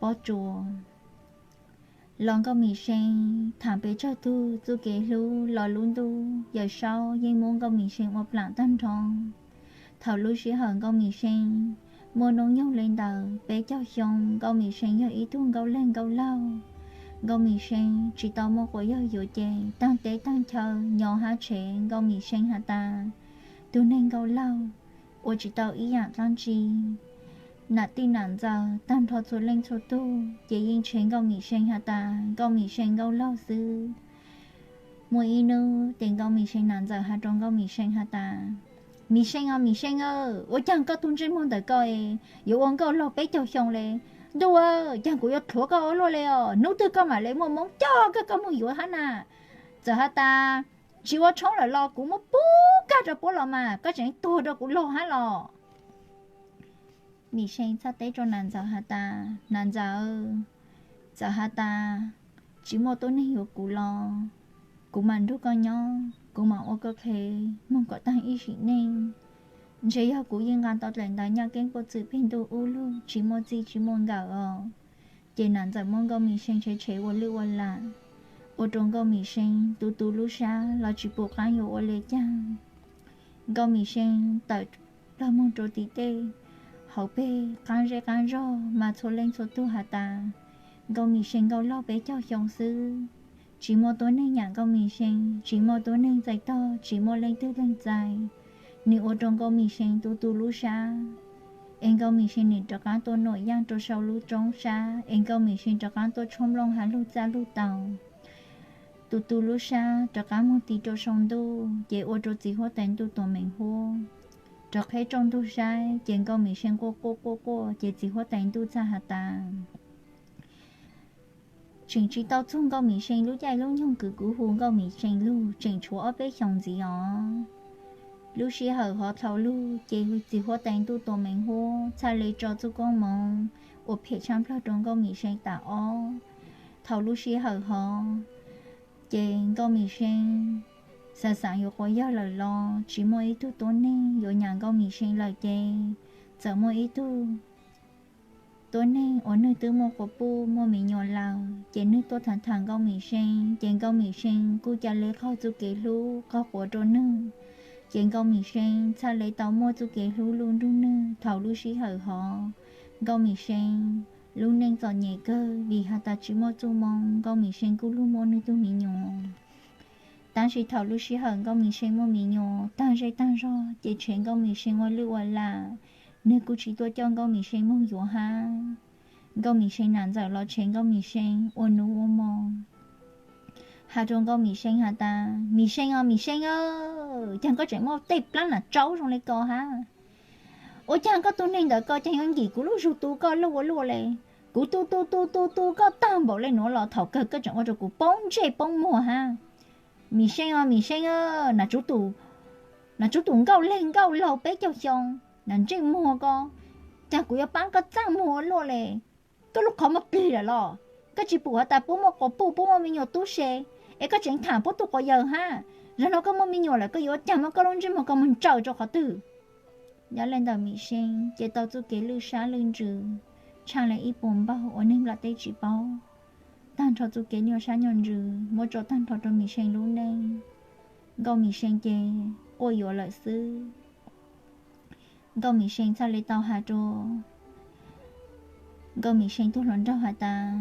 Pob Tsuas. Los Nkauj Mim See thaam pes tsawg tug txuj kev hlub los lub ntuj Yawm Saub yeej muab Nkauj Mim See ua plam taag nrho. Thaum lub sij hawm Nkauj Mim See muaj noob nyoog le ntawm peb caug xyoo, Nkauj Mim See yog ib tug nkauj leeg nkauj laug. Nkauj Mim See tsi tau muaj quas yawg yuav ces taag teb taag chaw nyo hab tshev Nkauj Mim See has tas tug neeg nkauj laug ua tsi tau ib yaam dlaab tsi. Nam tij nam ntxawm taag nrho txhua leej txhua tug ces yeej tshev Nkauj Mim See has tas Nkauj Mim See nkauj laug xwb. Muaj ib nub tes Nkauj Mim See nam ntxawm has rua Nkauj Mim See has tas, Mim See aw, Mim See aw, ua caag koj tug ntsej muag ntawm koj yuav ua nkauj laug peb caug xyoo le? Ntuj aw, caag kuv yuav thuav koj ua luaj le os. Nub twg koj maam le muaj moob coj kag koj moog yuav hab na. Txawm has tas tsi ua tshoob lawm los kuv muab pub kag rua puab los mas koj tseem tuag rua kuv laug hab los. Mim See txhaj teb rua nam ntxawm has tas, nam ntxawm, txawm has tas tsi muaj tuab neeg yuav kuv los kuv maam nrug koj nyob, kuv maam ua koj qhev moog kom taag ib sim neej. Ntshe yog kuv yeej nqaa tau dlaim ntawv nyaj keeb puab txwm peg ntuj ub lug tsi muaj txij tsi muaj nkawm os. Ces nam ntxawm muab Nkauj Mim See tshev tshev ua lwj ua lam, ua rua Nkauj Mim See tu tu lub sab los tsi pum qaab yuav ua le caag. Nkauj Mim See tawm plawg moog rua tim tej, hauv peg qaab zej qaab zog mas txhua leej txhua tug has tas Nkauj Mim See nkauj laug peb caug xyoo xwb. Tsi muaj tuab neeg nyam Nkauj Mim See, tsi muaj tuab neeg txais tog, tsi muaj leej twg leeg txais. Nwg ua rua Nkauj Mim See tu tu lub sab, es Nkauj Mim See nwg rov qaab tuaj nuam yaaj rua sau lub roob sab, es Nkauj Mim See rov qaab tuaj tshuab nplooj hab lug txaj lug tau. Tu tu lub sab rov qaab moog ti rua sau ntuj, ces ua rua txiv huab tais ntuj tuam meem huab. Rov qheb tsaus ntug saib ces Nkauj Mim See quaj quaj quaj quaj ces txiv huab tais ntuj txhaj has tas, tseem tsi tau txug Nkauj Mim See lub caij lub nyoog kws kuv hu Nkauj Mim See lug tseem tshuav ob peb xyoos ntxiv os. Lub sij hawm hov dlhau lug ces txiv huab tais ntuj tuam meem huab txhaj le tso txuj koob moov uas phem tshaj plawg rua Nkauj Mim See tas ob. Thaum lub sij hawm hov ces Nkauj Mim See xaav xaav yuav quas yawg lawm los tsi muaj ib tug tuab neeg yuav nyam Nkauj Mim See lawm ces txawm muaj ib tug tuab neeg uas nwg twb muaj quas puj muaj me nyuam lawm ces nwg tuaj tham tham Nkauj Mim See ces Nkauj Mim See kuj ca le qaug txuj kev hlub qaug quav rua nwg. Ces Nkauj Mim See txhaj le tau muaj txuj kev hlub luj nrug nwg. Thaum lub sij hawm hov Nkauj Mim See lub neej txom nyem kawg vim has tas tsi muaj txuj moo, Nkauj Mim See kuj lug muaj nwg tug me nyuam. Tab sis thaum lub sij hawm Nkauj Mim See muaj me nyuam taag zej taag zog ces tshev Nkauj Mim See ua lwj ua lam, nwg kuj tsi tuaj coj Nkauj Mim See moog yuav hab. Nkauj Mim See nam ntxawm los tshev Nkauj Mim See ua nuj ua mo, has rua Nkauj Mim See has tas, Mim See os, Mim See aw, caag koj tseem muaj tej plaab nam tsaub zoo le ko hab? Ua caag koj tug neeg ntawm ko caag yuav nkim kuv lub zug tu koj luj ua luaj le? Kuv tu tu tu tu tu koj taag npaum le nuav los thaum kawg koj tseem ua rua kuv poob ntsej poob muag hab. Mim See os, Mim See aw, nam tsuv tus nkauj leeg nkauj laug peb caug xyoo, nam ntsej muag ko, caag kuv yuav paab koj txaaj muag ua luaj le. Koj lub qhov muag plig lawm los? Koj tsi pum has tas puab muaj quas puj puab muaj me nyuam tub se, es koj tseem tham puab tug quas yawg hab. Zaum no koj muaj me nyuam lawm koj yuav ua caag muab koj lub ntsej muag ko moog ntsaws rua qhov twg? Nyob le ntawm Mim See ces tau txuj kev lwj sab lwj ntsws tshaaj le ib puas npaug uas neeg nplaj teb tsi paub. Taag nrho txuj kev nyuaj sab nyuaj ntsws muab tso taag nrho rua Mim See lub neej. Nkauj Mim See ces quaj yuav lawm xwb. Nkauj Mim See txhaj le tau has rua Nkauj Mim See tug hluas nraug has tas,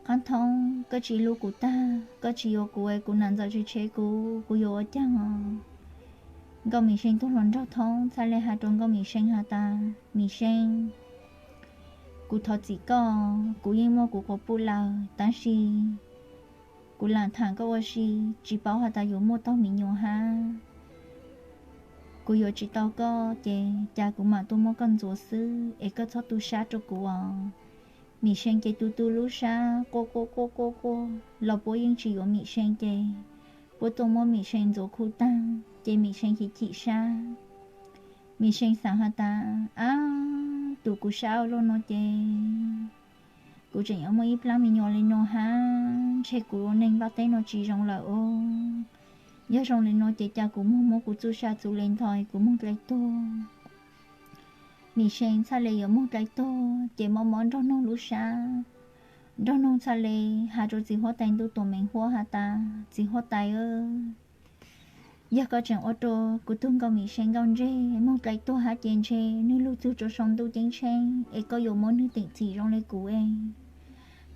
Qaab Thoob, koj tsi hlub kuv tag, koj tsi yuav kuv es kuv nam ntxawm tsi tshev kuv, kuv yuav ua caag os? Nkauj Mim See tug hluas nraug Thoob txhaj le has rua Nkauj Mim See has tas, Mim See, kuv thov txim koj, kuv yeej muaj kuv quas puj lawm, tab sis kuv lam tham koj ua si, tsi paub has tas yuav muaj taug me nyuam hab. Kuv yuav tsi tau koj ces cas kuv mam tuaj muab koj ntxuav xwb es koj txhob tu sab rua kuv os. Mim See ces tu tu lub sab quaj quaj quaj quaj quaj los puab yeej tsi yuav Mim See ces puab tuaj muab Mim See ntxuav khu taag, ces Mim See chim chim sab. Mim See xaav has tas, ab, tus kuv sab ua luaj nuav ces kuv tseem yuav muaj ib plaab me nyuam le nuav hab, ntshe kuv ua neeg nplaj teb nuav tsis zoo lawm os. Yog zoo le nuav ces ca kuv moog muab kuv txuj sa txuj le ntho kuv moog dlai tuag. Mim See txhaj le yuav moog dlai tuag ces mob mob Nraug Noog lub sab. Nraug Noog txhaj le has rua txiv huab tais ntuj tus meem huab has tas, txiv huab tais, yog koj tseem ua rua kuv tug Nkauj Mim See Nkauj Ntseg moog dlai tuag hab ces ntshe nwg lug txug rua sau ntuj ceeb tsheeb es koj yuav muab nwg teem txim zoo le kuv es.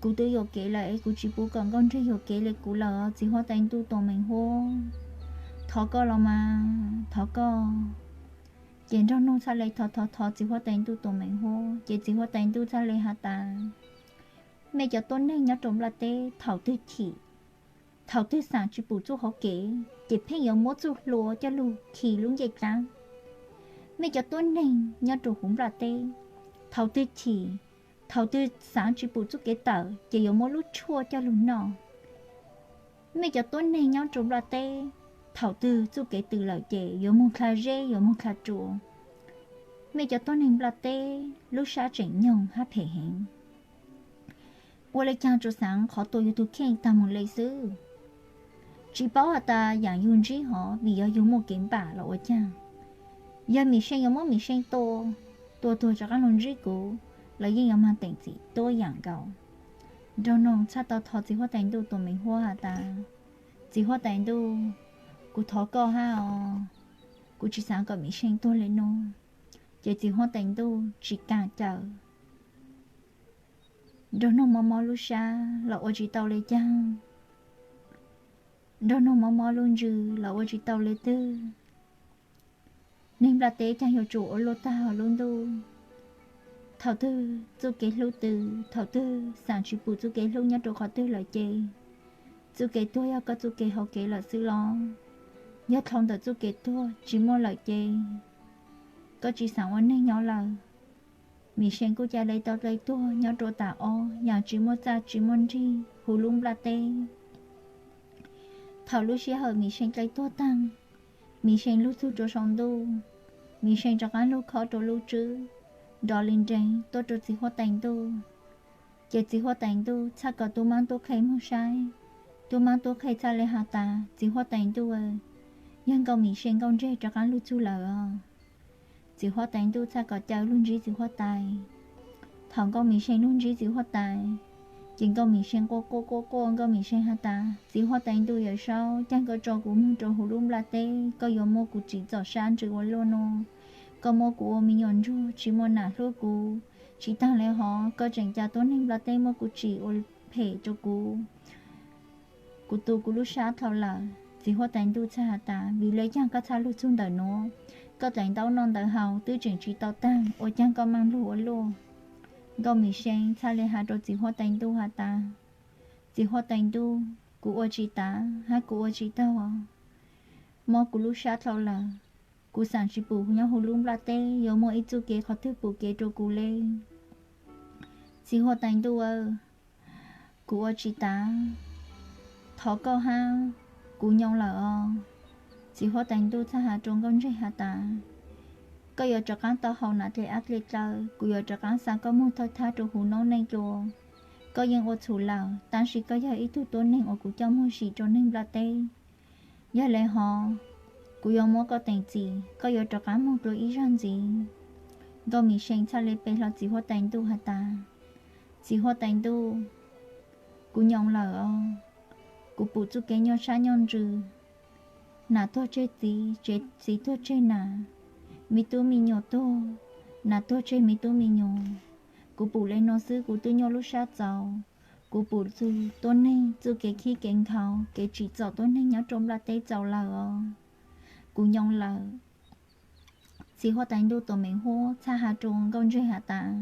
Kuv twb yuam kev lawm es kuv tsis pum kom Nkauj Ntseg yuam kev le kuv lawm, txiv huab tais ntuj tus meem huab. Thov koj los mas, thov koj. Ces Nraug Noog txhaj le thov thov thov txiv huab tais ntuj tus meem huab, ces txiv huab tais ntuj txhaj le has tas, mej cov tuab neeg nyob rua nplaj teb thaum twg chim, thaum twg xaam tsis pum txuj hauv kev ces pheej yuav muab txuj hlua coj lug khi lub ncej dlaab. Mej cov tuab neeg nyob rua huv nplaj teb, thaum twg chim, thaum twg xaav tsis pum txuj kev tawm ces yuav muab lub tshuaj coj lug noj. Mej cov tuab neeg nyob rua nplaj teb, thaum twg txuj kev tws lawm ces yuav moog dlha zeb, yuav moog dlha rua. Mej cov tuab neeg nplaj teb lub sab tseem nyoog hab phem heev. Ua le caag tsuas xaav qhov tua yug tug kheej taag moog le xwb. Tsis paub has tas yaam yug ntsib hov vim yog yug muaj kev npam los ua caag. Yog Mim See yuav muab Mim See tua, tua tuag rov qaab lug ntsib kuv, los yeej yuav moog teem txim tuab yaam nkaus. Nraug Noog txhaj tau thov txiv huab tais ntuj tus meem huab has tas, txiv huab tais ntuj, kuv thov koj hab os, kuv tsis xaav kom Mim See tuag le nuav. Ces txiv huab tais ntuj tsis kaam cawm. Nraug Noog mob mob lub sab los ua tsis tau le caag. Nraug Noog mob mob lub ntsws los ua tsis tau le twg. Neeg nplaj teb caag yuav tsum ua luaj taag hov lub ntuj. Thaum twg txuj kev hlub tws, thaum twg xaam tsis pum txuj kev hlub nyob rua qhov twg lawm ces, txuj kev tuag yog koj txuj kev hauv kev lawm xwb los. Yog dlhau ntawm txuj kev tuag tsis muaj lawm ces, koj tsis xaav ua neeg nyob lawm. Mim See kuj ca le tau dlai tuag nyob rua tas ob yaam tsis muaj txaj tsis muaj nrig huv lub nplaj teb. Thaum lub sij hawm Mim See dlai tuag taag, Mim See lug txug rua sau ntuj, Mim See rov qaab lug khob rua lub tswb, nrov li nreeg tuaj rua txiv huab tais ntuj. Ces txiv huab tais ntuj txhaj kom tub maab tub qhe moog saib. Tub maab tub qhe txhaj le has tas, txiv huab tais ntuj, yog Nkauj Mim See Nkauj Ntseg rov qaab lug txug lawm os. Txiv huab tais ntuj txhaj kom caw lug ntsib txiv huab tais. Thaum Nkauj Mim See lug ntsib txiv huab tais, ces Nkauj Mim See quaj quaj quaj quaj, Nkauj Mim See has tas, txiv huab tais ntuj Yawmsaub, caag koj tso kuv moog rua huv lub nplaj teb, koj yuav muab kuv tsim txom sab ntsws ua luaj nuav. Koj muab kuv ua me nyuam ntsuag tsis muaj nam hlub kuv, tsis taag le hov koj tseem ca tuab neeg nplaj teb muab kuv tsim ua phem rua kuv. Kuv tu kuv lub sab dlhau lawm. Txiv huab tais ntuj txhaj has tas, vim le caag koj txhaj lug txug ntawm nuav? Koj dlaim ntaub noj ntawv haus twb tseem tsis tau taag, ua caag koj maam lug ua luaj? Nkauj Mim See txhaj le has rua txiv huab tais ntuj has tas, txiv huab tais ntuj, kuv ua tsis tav hab kuv ua tsis taug. Mob kuv lub sab dlhau lawm. Kuv xaam tsis pum nyob huv lub nplaj teb yuav muaj ib txuj kev qhov twg pum kev rua kuv le. Txiv huab tais ntuj, kuv ua tsis tav, thov koj hab, kuv nyoo lawm os. Txiv huab tais ntuj txhaj has rua Nkauj Ntseg has tas, koj yuav rov qaab tau haus nam dlej ab dlej dlaw, kuv yuav rov qaab xa koj moog thawj thab rua huv noob neej dlua. Koj yeej ua txhum lawm, tab sis koj yog ib tug tuab neeg uas kuv coj moog sim rua neeg nplaj teb. Yog le hov, kuv yuav muab koj teem txim, koj yuav rov qaab moog dlua ib zaag ntxiv. Nkauj Mim See txhaj le pe hlo txiv huab tais ntuj has tas, txiv huab tais ntuj, kuv nyoo lawm os. Kuv pum txuj kev nyuaj sab nyuaj ntsws, nam tuag tseg txiv, txiv tuag tseg nam, me tub me nyuam tuag, nam tuag tseg me tub me nyuam. Kuv pum le nuav xwb kuv twb nyuaj lub sab txaus. Kuv pum txug tuab neeg txuj kev khib kev nkhaus, kev tsim txom tuab neeg nyob rua nplaj teb txaus lawm os. Kuv nyoo lawm. Txiv huab tais ntuj tus meem huab txhaj has rua Nkauj Ntseg has tas,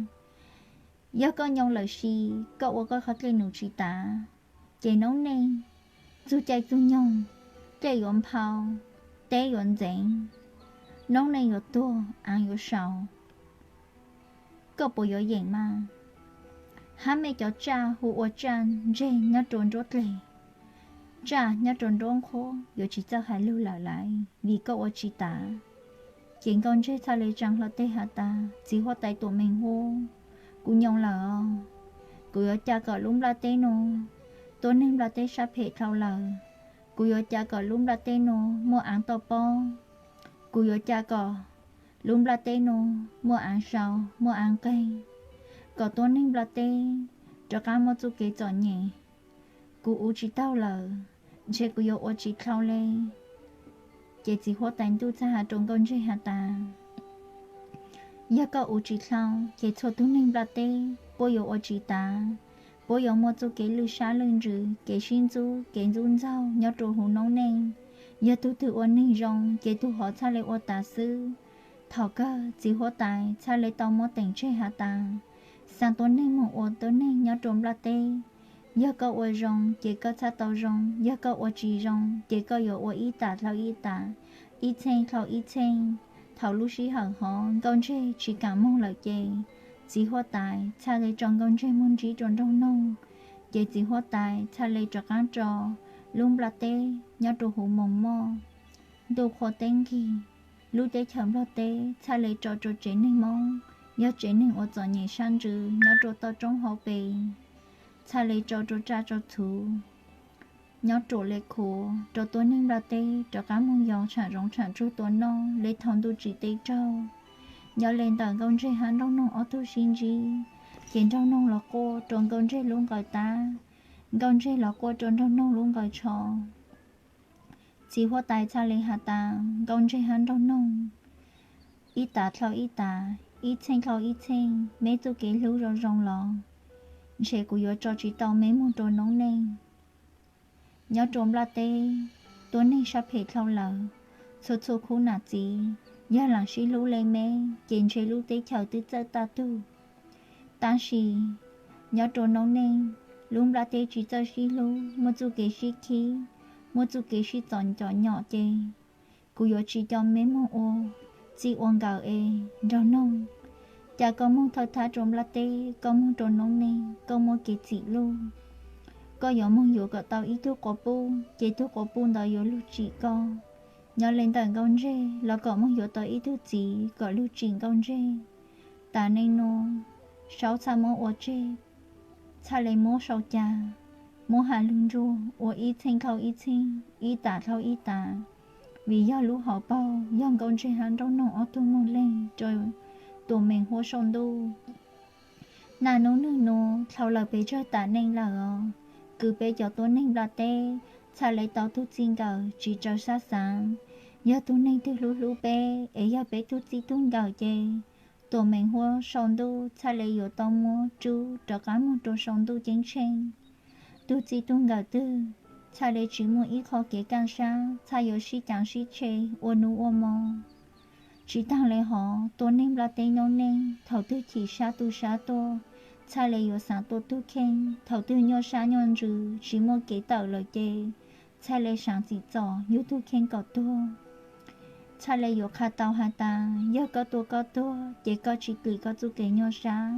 yog koj nyoo lawm sis koj ua koj qhov dlej num tsis tav, ces noob neej txug caij txug nyoog, dlej yuav nphau, teb yuav ntxeev, noob neej yuav tuag, aav yuav sau. Koj puas yuav yeem mas? Hab mej cov tsaj hu ua tsaj ntseg nyob rua nruab dlej, tsaj nyob rau nruab nqhuab yuav tsis txawj hais lug lawm laiv vim koj ua tsis tav. Ces Nkauj Ntseg txhaj le tsaa hlo teg has tas, Txiv huab tais Tuam Meem Huab, kuv nyoos lawm os. Kuv yuav ca kom lub nplaj teb nuav tuab neeg nplaj teb sab phem dhau lawm. Kuv yuav ca kom lub nplaj teb nuav muaj aav toj pob. Kuv yuav ca kom lub nplaj teb nuav muaj aav sau, muaj aav nqeeg, kom tuab neeg nplaj teb rov qaab muaj txuj kev txom nyem. Kuv ua tsis taug lawm, ntshe kuv yuav ua tsis dlhau le. Ces Txiv Huab Tais Ntuj txhaj has rua Nkauj Ntseg has tas, Yog koj ua tsis dlhau ces txhua tug neeg nplaj teb puab yuav ua tsis tav. Puab yuav muaj txuj kev lwj sab lwj ntsws, kev sib ntxub, kev ntxub ntxaug nyob rua huv noob neej. Yog tug twg ua neeg zoo ces tug hov txhaj le ua tav xwb. Thaum kawg Txiv Huab Tais txhaj le tau muab teem tseg has tas, Xaa tuab neeg moog ua tuab neeg nyob rua nplaj teb. Yog koj ua zoo ces koj txhaj tau zoo, yog koj ua tsis zoo ces koj yuav ua ib tam dlhau ib tam, ib txheej dlhau ib txheej. Thaum lub sij hawm hov Nkauj Ntseg tsis kaam moog lawm ces Txiv Huab Tais txhaj le tso Nkauj Ntseg moog ntsib rua nraug noog. Ces Txiv Huab Tais txhaj le rov qaab tso lub nplaj teb nyob rua huv moos moj, ntuj qhua teb nkig, lub teb chaws Nplog teb txhaj le tso rua tsev neeg Moob, yog tsev neeg ua txom nyem sab ntsws nyob rua toj roob hauv pes, txhaj le tso rua tsaj tso txhu nyob rua le khuv rua tuab neeg nplaj teb rov qaab moog yos tshaam zoov tshaam tsug tua noj le thaus ntuj tsim teb raug. Nyob le ntawm Nkauj Ntseg hab nraug noog ob tug sib ntsib, ces nraug noog los quaj rua Nkauj Ntseg lub nqaws tab, Nkauj Ntseg los quaj rua nraug noog lub nqaws tsho. Txiv Huab Tais txhaj le has tas, Nkauj Ntseg hab nraug noog, ib tam dlhau ib tam, ib txheej dlhau ib txheej, meb txuj kev hlub zoo zoo los ntshe kuv yuav tso tsis tau meb moog rua noob neej. Nyob rua nplaj teb, tuab neeg sab phem dlhau lawm. Txhua txhua khub nam txiv yog laam sib hlub le meb ces ntshe lub teb chaws twb txawj taj tug. Tab sis nyob rua noob neej, lub nplaj teb tsis txawj sib hlub, muaj txuj kev sib khib, muaj txuj kev sib txom cov nyom ces kuv yuav tsis coj meb moog ua txij ua nkawm es nraug noog. Cas koj moog thawj thab rua nplaj teb, koj moog rua noob neej koj muaj kev txim luj. Koj yuav moog yuav kom tau ib tug quas puj ces tug quas puj ntawd yuav lug tsim koj. Nyob le ntawm Nkauj Ntseg los kom moog yuav tau ib tug txiv kom lug tsim Nkauj Ntseg. Tam neej nuav Saub txhaj muab ua tseg, txhaj le muab sau ca, muab has lug nruag ua ib txheej dlhau ib txheej, ib tam dlhau ib tam, vim yog lub hauv paug yog Nkauj Ntseg hab nraug noog ob tug moog leeg rua Tuam Meem Huab saum ntuj. Naj nub nwg nuav dlhau lawm pes tsawg tam neej lawm os, kws peb cov tuab neeg nplaj teb txhaj le tau tug txij nkawm tsis tsaws sab xaav. Yog tug neeg twg hlub hlub peb es yog peb tug txij tug nkawm ces Tuam Meem Huab saum ntuj txhaj le yuav tau muab rub rov qaab moog rua saum ntuj ceeb tsheej. Tug txij tug nkawm twg txhaj le tsis muaj ib qho kev kaaj sab, txhaj yuav sib caav sib tshe ua nuv ua mo. Tsis taag le hov, tuab neeg nplaj teb noob neej thaum twg chim sab tu sab tuaj, txhaj le yuav xaav tua tug kheej. Thaum twg nyuaj sab nyuaj ntsws tsis muaj kev tawm lawm ces txhaj le saav txim txom yug tug kheej kom tuag. Txhaj le yuav qha tau has tas, yog koj tua koj tuag ces koj tsis klim koj txuj kev nyuaj sab.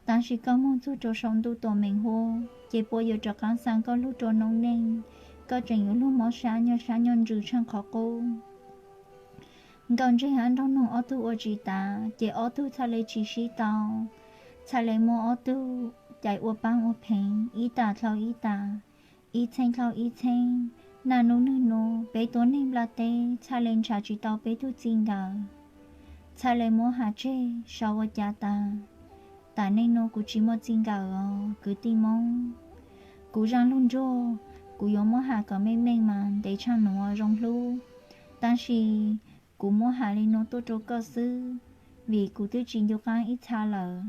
Tab sis koj moog txug rua saum ntuj Tuam Meem Huab ces puab yuav rov qaab xaa koj lug rua noob neej, koj tseem yuav lug mob sab nyuaj sab nyuaj ntsws tshaaj qhov qub. Nkauj Ntseg hab nraug noog ob tug ua tsis tav ces ob tug txhaj le tsis sib tau, txhaj le muab ob tug cais ua paab ua pheev ib tam dlhau ib tam, ib txheej dlhau ib txheej. Naj nub nwg nuav peb tuab neeg nplaj teb txhaj le nrhav tsis tau peb tug txij nkawm, txhaj le muab has tseg sau ua cas tas, tam neej nuav kuv tsis muaj txij nkawm os kwv tij Moob. Kuv zaaj lug nruag, kuv yuav muab has kom meej meej mas ntev tshaaj nuav zoo hlub, tab sis kuv muab has le nuav tuaj rua koj xwb, vim kuv twb tsis ncu qaab ib txha lawm.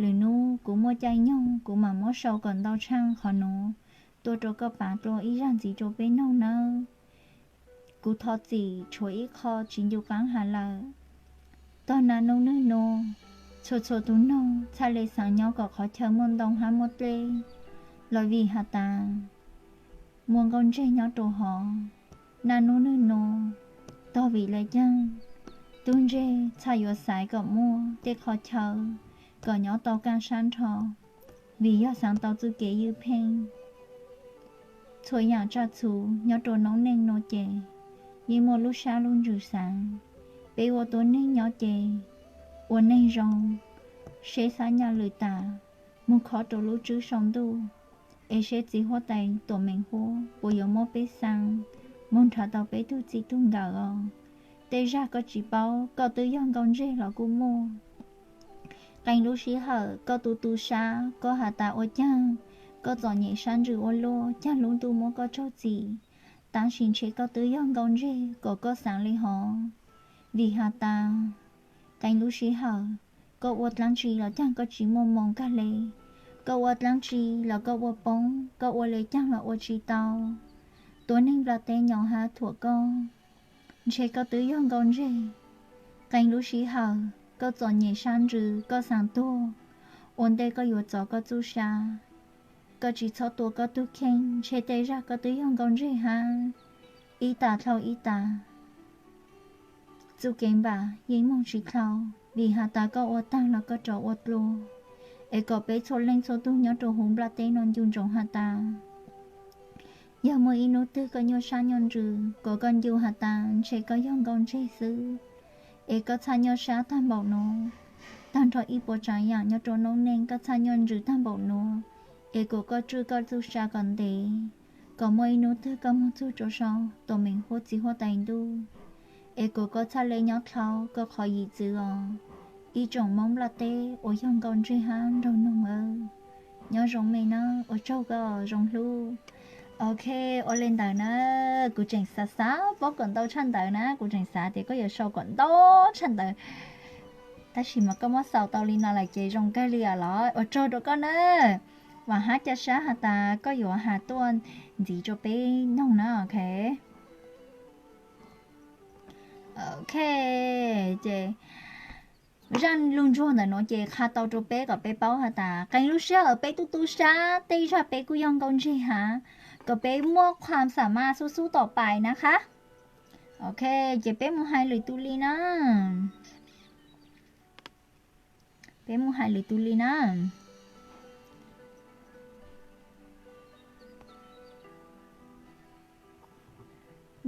Lwm nub kuv muaj caij nyoog kuv mam muab sau kom ntau tshaaj qhov nuav tuaj rua koj pav dlua ib zag ntxiv rua peb noog nawb. Kuv thov txim tshuav ib qho tsis ncu qaab has lawm. Tog naj nub nwg nuav, txhua txhua tug noog txhaj le xaav nyob kom qhov chaw muaj ntoo hab muaj dlej, los vim has tas muaj nkauj ntseg nyob rua hov. Naj nub nwg nuav, tog vim le caag tub ntseg txhaj yuav xaiv kom muaj tej qhov chaw kom nyob tau kaaj sab nrho, vim yog xaav tau txuj kev ywj pheej. txhua yam tsaj txhu nyob rau noob neej no ces yeej muaj lub sab lub ntsws xaav. Peb ua tua neeg nyob ces ua neeg zoo, seb xav nyaj lwm tas, moog khob rau lub tswb sau ntuj, es seb txiv huab tais Tuam Meem Huab puas yuav muab peb xaa moog nrhav tau peb tug txij tug nkawm os. Tej zag koj tsis paub, koj twb yog nkauj ntseg los kuj muaj. Qee lub sij hawm koj tu tu sab, koj has tas ua caag koj txom nyem sab ntsws ua luaj, caag lub ntuj muab koj tsaug txim, tab sis ntshe koj twb yog nkauj ntseg kom koj xaav le hov. Vim has tas qee lub sij hawm koj ua dlaab tsi los caag koj tsis muaj moos kag le, koj ua dlaab tsi los koj ua poob, koj ua le caag los ua tsis tau. Tua neeg nplaj teb nyo hab thuam koj, ntshe koj twb yog nkauj ntseg. Qee lub sij hawm koj txom nyem sab ntsws koj xaav tuag, ua ntej koj yuav txov koj txuj sa, koj tsis txhob tua koj tug kheej, ntshe tej zag koj twb yog nkauj ntseg hab. Ib tas dlhau ib tas, txuj kev npam yeej moog tsis dlhau, vim has tas koj ua taag los koj rov ua dlua. Es kom peb txhua leej txhua tug nyob rau huv nplaj teb no ncu ntsoov has tas, yog muaj ib nub twg koj nyuaj sab nyuaj ntsws kom koj ncu has tas ntshe koj yog nkauj ntseg xwb, es koj txhaj nyuaj sab taag npaum nuav. Taag nrho ib puas tsaav yaam nyob rau noob neej koj txhaj nyuaj ntsws taag npaum nuav, es kom koj tswj koj txuj sa kom ntev, kom muaj ib nub twg koj moog txug rua sau Tuam Meem Huab txiv huab tais ntuj, es kom koj txhaj le nyob dlhau koj qhov yim txwv os. Ib tsoom Moob nplaj teb uas yog nkauj ntseg hab nraug noog aw, nyob zoo me na, ua tsaug koj zoo hlub. Ok, ua le ntawd na, kuv tseem xav xav paub kom ntau tshaj ntawd na, kuv tseem xav tias koj yuav sau kom ntau tshaj ntawd, tab sis mas koj muab xaus tau li no lawm ces zoo kawg li os los ua tsaug rau koj na. Vam hab ca sab has tas koj yuav has tuaj ntxiv rau peb noog na, ok. Ok, ces zaj lug ntsuag ntawm nuav ces qha tau rau peb kom peb paub has tas qee lub sij hawm peb tub tub sab tej zag peb kuj yog nkauj ntseg hab, kom peb muaj khuam xam mas xub xub tom pais na qhab. Ok, ces peb mus hais lwm tus li na. Peb mus hais lwm tus li na.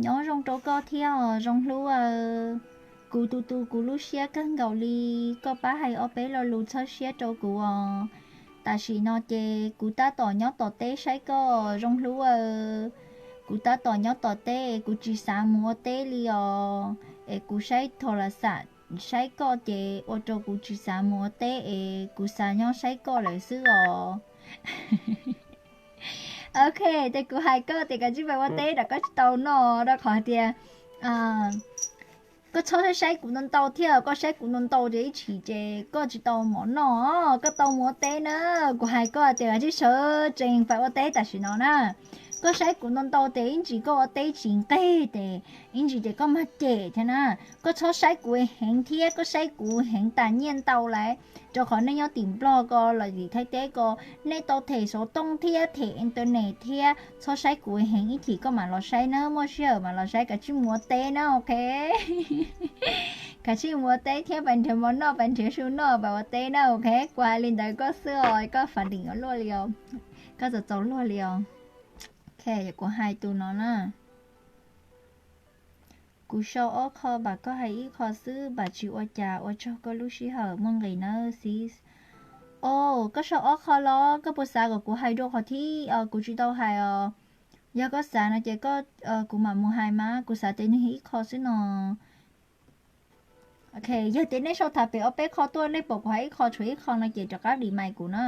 Nyob zoo rau koj thiab os zoo hlub aw. Kuv tu tu kuv lub siab kawg nkaus li, koj pab hais ob peb lo lus txhawb siab rau kuv os. Tam sim no ces kuv tab tom nyob tom teb saib koj zoo hlub aw. Kuv tab tom nyob tom teb es kuv tsis xav mus ua teb li os, es kuv saib thaum lam xam saib koj ces ua rau kuv tsis xav mus ua teb es kuv xav nyob saib koj lawm xwb os. Ok, ces kuv hais koj tias kav tsij pab ua teb rau koj tsis tau noj rau qhov tias koj txhob saib saib kuv ntau ntau thiab, koj saib kuv ntau ntau ces ib tsam ces koj tsis tau mov noj, koj tau mus ua teb na. Kuv hais koj tias kav tsij sawv tsees pab ua teb tam sim no na. Koj saib kuv ntau ntau ces ib tsam koj ua teb tsis nqeg ces ib tsam ces koj mag cem thiab na. Koj txhob saib kuv heev thiab, koj saib kuv heev tas nyiaj ntau lawm, rau qhov nej nyob tim Nplog ko los tim Thaib teb ko, nej tau them xov tooj thiab them internet thiab, txhob saib kuv heev, ib chim koj mam los saib na, muaj sij hawm mam los saib, kav tsij mus ua teb na, ok. Kav tsij mus ua teb thiab pab nrhiav mov noj, pab nrhiav su noj, pab ua teb na, ok. Kuv hais li ntawd koj xwb os, koj fam dim ua luaj li os, koj txaus txaus luag li os. Ok, kuv hais tus no na. Kuv sau ob qho pab koj hais ib qho xwb pab, tsis ua cas, ua tsaug koj lub sij hawm muaj nqis nawb sis. O, koj sau ob qho los koj puas xav kom kuv hais dua qhov thib, kuv tsis tau hais os. Yog koj xav no ces koj, kuv mam mus hais mas, kuv xav tias nws ib qho xwb no. Ok, yog tias nej sau tham pem ob peb qho tuaj, nej pom kuv hais ib qho tshuav ib qho no ces rov qab dim mais kuv na.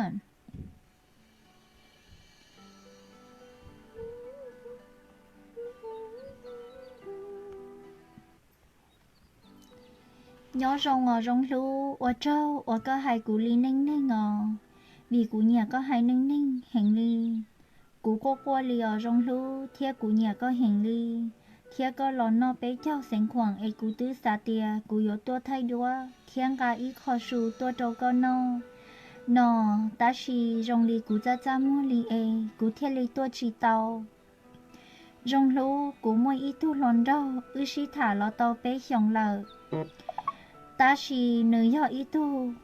Nyob zoo os zoo hlub, ua tsaug uas koj hais kuv li neej neeg os, vim kuv nyiam koj hais neej neeg heev li. Kuv quaj quaj li os zoo hlub, thiab kuv nyiam koj heev li, thiab koj los noj peb caug xeev khuam es kuv twb xav tias kuv yuav tuaj thaij duab thiab nqa ib qho su tuaj rau koj noj no, tab sis zoo li kuv txaj txaj muag li es kuv thiaj li tuaj tsis tau. Zoo hlub, kuv muaj ib tug hluas nraug wb sib tham los tau peb xyoos lawm, tab sis nws yog ib tug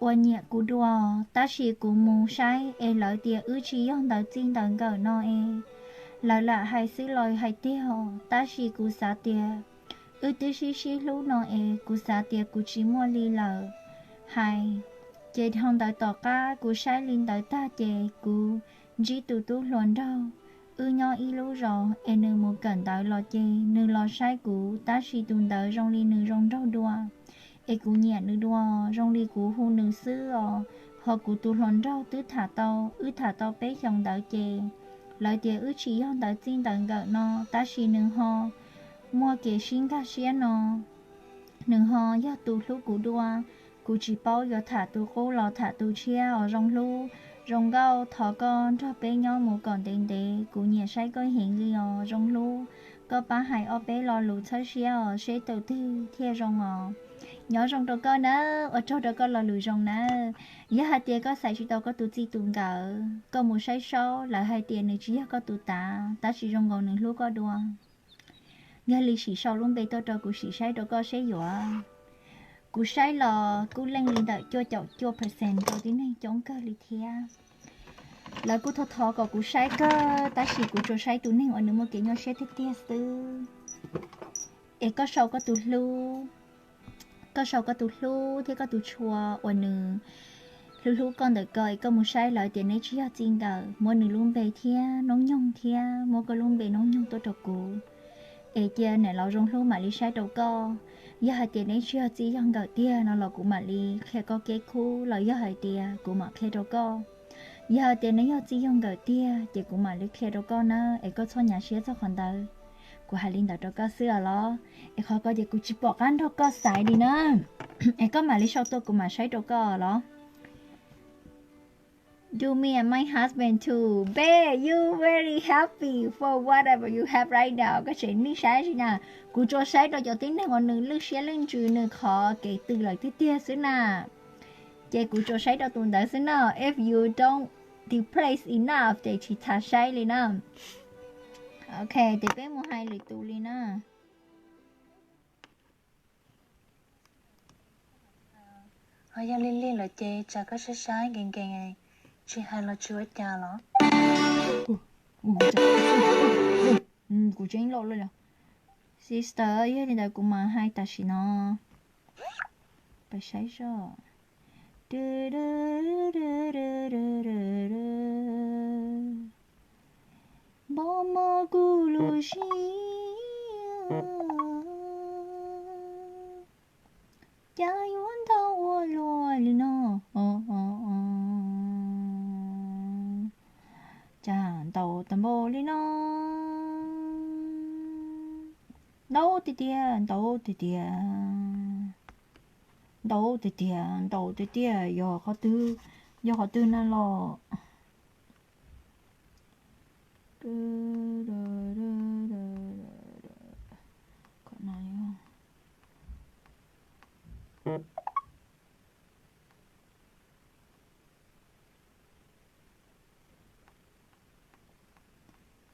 uas nyiam kuv dua, tab sis kuv mus saib es lawv tias wb tsis yog ntawv txij ntawv nkawm no es Lawv lam hais xwb los hais tiag, tab sis kuv xav tias wb twb sib sib hlub no es kuv xav tias kuv tsis muaj li lawm hais. Ces dhau ntawd tom qab kuv saib li ntawd tag ces kuv ntsib tus tub hluas nraug, wb nyob ib lub zos es nws mus kawm ntawv los ces nws los saib kuv, tab sis tus ntawd zoo li nws zoo nraug dua, es kuv nyiam nws dua, zoo li kuv hu nws xwb os. Ho kuv tus hluas nraug twb tham tau, wb tham tau peb xyoos ntawd ces lawv tias wb tsis yog ntawv txij ntawv nkawm no, tab sis nws ho muaj kev sib nkag siab no, nws ho yog tus hlub kuv dua. Kuv tsis paub yuav tham tus qub los tham tus tshiab os zoo hlub. Zoo nkauj, thov koj nrog peb nyob mus kom ntev ntev, kuv nyiam saib koj heev li os zoo hlub. Koj pab hais ob peb lo lus txhawb siab os seb tus twg thiaj zoo os. Nyob zoo rau koj nawb, ua tsaug rau koj lo lus zoo nawb. Yog hais tias koj xaiv tsis tau koj tus txij tus nkawm, koj mus saib saub, lawv hais tias nws tsis yog koj tus tav, tab sis zoo nkaus nws hlub koj dua. Yog li sim sau lub npe tuaj rau kuv sim saib rau koj seb yuav. Kuv saib los kuj leej li ntawm cuaj caum cuaj percent rau tib neeg coob kawg li thiab. Lawv kuj thov thov kom kuv saib kawg, tab sis kuv tsuas saib tus neeg uas nws muaj kev nyuaj siab tiag tiag xwb. Es koj sau koj tus hlub, koj sau koj tus hlub thiab koj tus tshua uas nws hlub hlub koj ntawm ko es koj mus saib lawv tias neb tsis yog txij nkawm, muab nws lub npe thiab noob nyoog thiab muab koj lub npe noob nyoog tuaj rau kuv, es cia niam laus zoo hlub mam li saib rau koj. Yog hais tias neb tsis yog txij yog nkawm tiag no los kuv mam li qhia koj kev khub, los yog hais tias kuv mam qhia rau koj. Yog hais tias neb yog txij yog nkawm tiag ces kuv mam li qhia rau koj na, es koj txhob nyav siab txog qhov ntawd. Kuv hais li ntawd rau koj xwb os los? Es qhov ko ces kuv tsis pom qab nrog koj xaiv li na. Es koj mam li sau tuaj kuv mam saib rau koj los? Do me and my husband too. Babe, you very happy for whatever you have right now. Koj tseem nim saib xwb na. Kuv tsuas saib rau cov tib neeg uas nws lwj siab lwj ntsws, nws qhov kev tws lawm tiag tiag xwb na. Ces kuv tsuas saib rau tus ntawd xwb na. If you don't depressed enough ces tsis txhob saib li na. Ok, ces peb mus hais lwm tus li na. Ho yog lig lig lawm ces tsam koj saib saib nkees nkees, tsis hais los tsis ua cas los? Kuv tseeb loj loj. Sister, yog li ntawd kuv mam hais tam sim no. Pab saib soj. Npog mog kuv lub siab, cas yuav ntau ua luaj li no. Cas ntau tag npaum li no. Ntau tiag tiag, ntau tiag tiag. Ntau tiag tiag, ntau tiag tiag, yog qhov twg, yog qhov twg na los?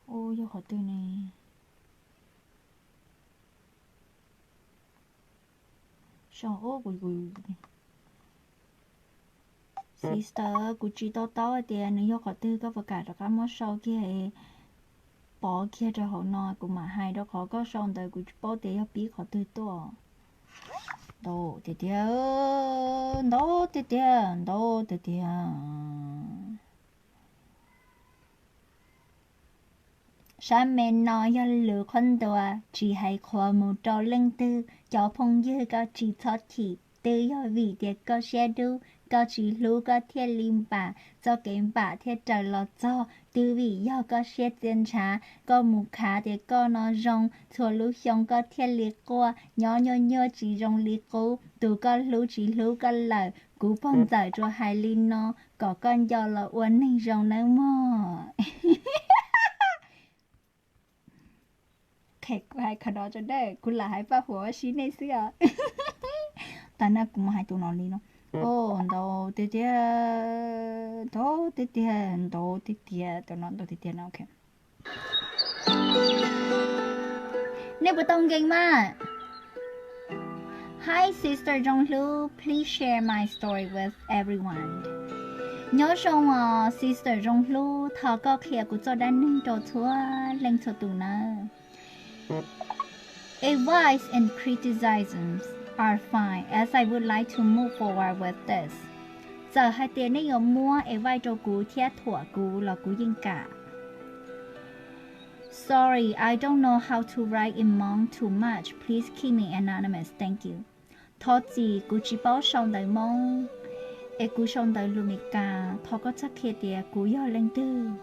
Ub, yog qhov twg ne? Sau ub, kuv, kuv, sister, kuv tsis to taub hais tias nws yog qhov twg, koj puas kam rov qab muab sau kiag, pov kiag rau hauv no, kuv mam hais rau qhov koj sau ntawd, kuv tsis paub tias yog pib qhov twg tuaj. Ntau tiag tiag, ntau tiag tiag, ntau tiag tiag. Sab me no yog lus qhuab ntuas, tsis hais qhuas mus rau leej twg, cov phooj ywg koj tsis txhob chim, twb yog vim tias koj siab dub, koj tsis hlub koj thiaj li npam, txoj kev npam thiaj raws los txog, twb vim yog koj siab txia ntshav, koj mus khav tias koj no zoo, txhua lub xyoo koj thiaj li quaj, nyob nyuaj nyuaj tsis zoo li qub, tus koj hlub tsis hlub koj lawm, kuv pog ntxawm tsuas hais li no, kom koj nco los ua neeg zoo nawb mog. Qhia kuv hais qhov no tso nawb, kuv lam hais paj huam ua si nej xwb os. Tas na kuv mus hais tus no li no. Ntau tiag tiag, ntau tiag tiag, ntau tiag tiag, tus no ntau tiag tiag no, ok. Nej puas tau nkees mas? Hi sister Zoo Hlub, please share my story with everyone. Nyob zoo os sister zoo hlub, thov koj qhia kuv txoj dab neeg rau txhua leej txhua tus nawb. Advice and criticisms are fine as I would like to move forward with this. Txawm hais tias nej yuav muab advice rau kuv thiab thuam kuv los kuv yeej kam. Sorry, I don't know how to write in Hmong too much. Please keep me anonymous. Thank you. Thov txim, kuv tsis paub sau ntawv Hmoob, es kuv sau ntawv lus Meskas, thov koj txhob qhia tias kuv yog leej twg.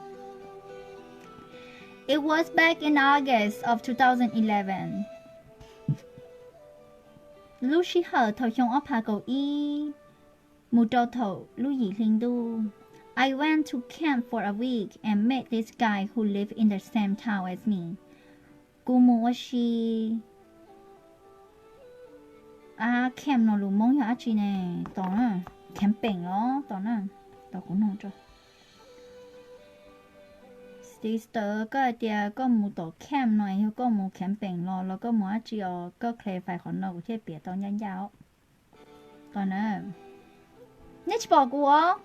It was back in August of two thousand eleven. Lub sij hawm thaum xyoo ob phav kaum ib mus rau thaum lub yim hli ntuj, I went to camp for a week and met this guy who lived in the same town as me. Kuv mus ua si, a, camp no lus Hmoob yog dab tsi ne? Tos na, camping los tos na, tos kuv nug rau. Sister, koj hais tias koj mus tom camp no yog koj mus camping los los koj mus dab tsi os? Koj clarify qhov no kuv thiaj piav tau ncaj ncaj os. Tos na, nej tsis pom kuv os?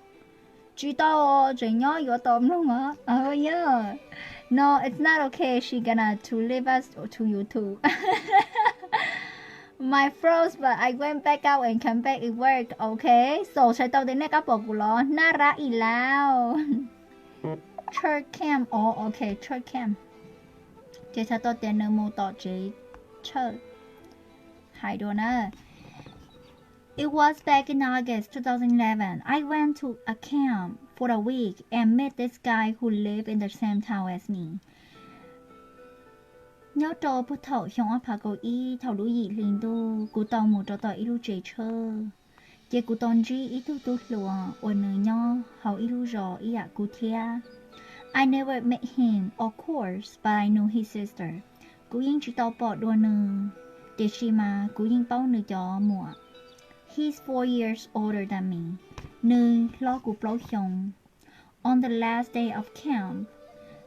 Tsis tau, tseem nyob yuav tos mloog os. No, it's not okay. She gonna to leave us to YouTube. My froze, but I went back out and come back. It worked. Okay, so txhais tau tias nej qab pom kuv los? Nab rab ib lauj. Church camp, o, okay, church camp. Ces txhais tau tias nws mus tom tsev church. Hais dua na. It was back in August two thousand eleven. I went to a camp for a week and met this guy who lived in the same town as me. Nyob rau puag thaum xyoo ob phav kaum ib thaum lub yim hli ntuj, kuv tau mus rau tom ib lub tsev church, ces kuv tau ntsib ib tug tub hluas uas nws nyob hauv ib lub zos ib yam kuv thiab. I never met him, of course, but I knew his sister. Kuv yeej tsis tau pom dua nws, tiam sis mas kuv yeej paub nws cov muam. He's four years older than me. Nws hlob kuv plaub xyoo. On the last day of camp,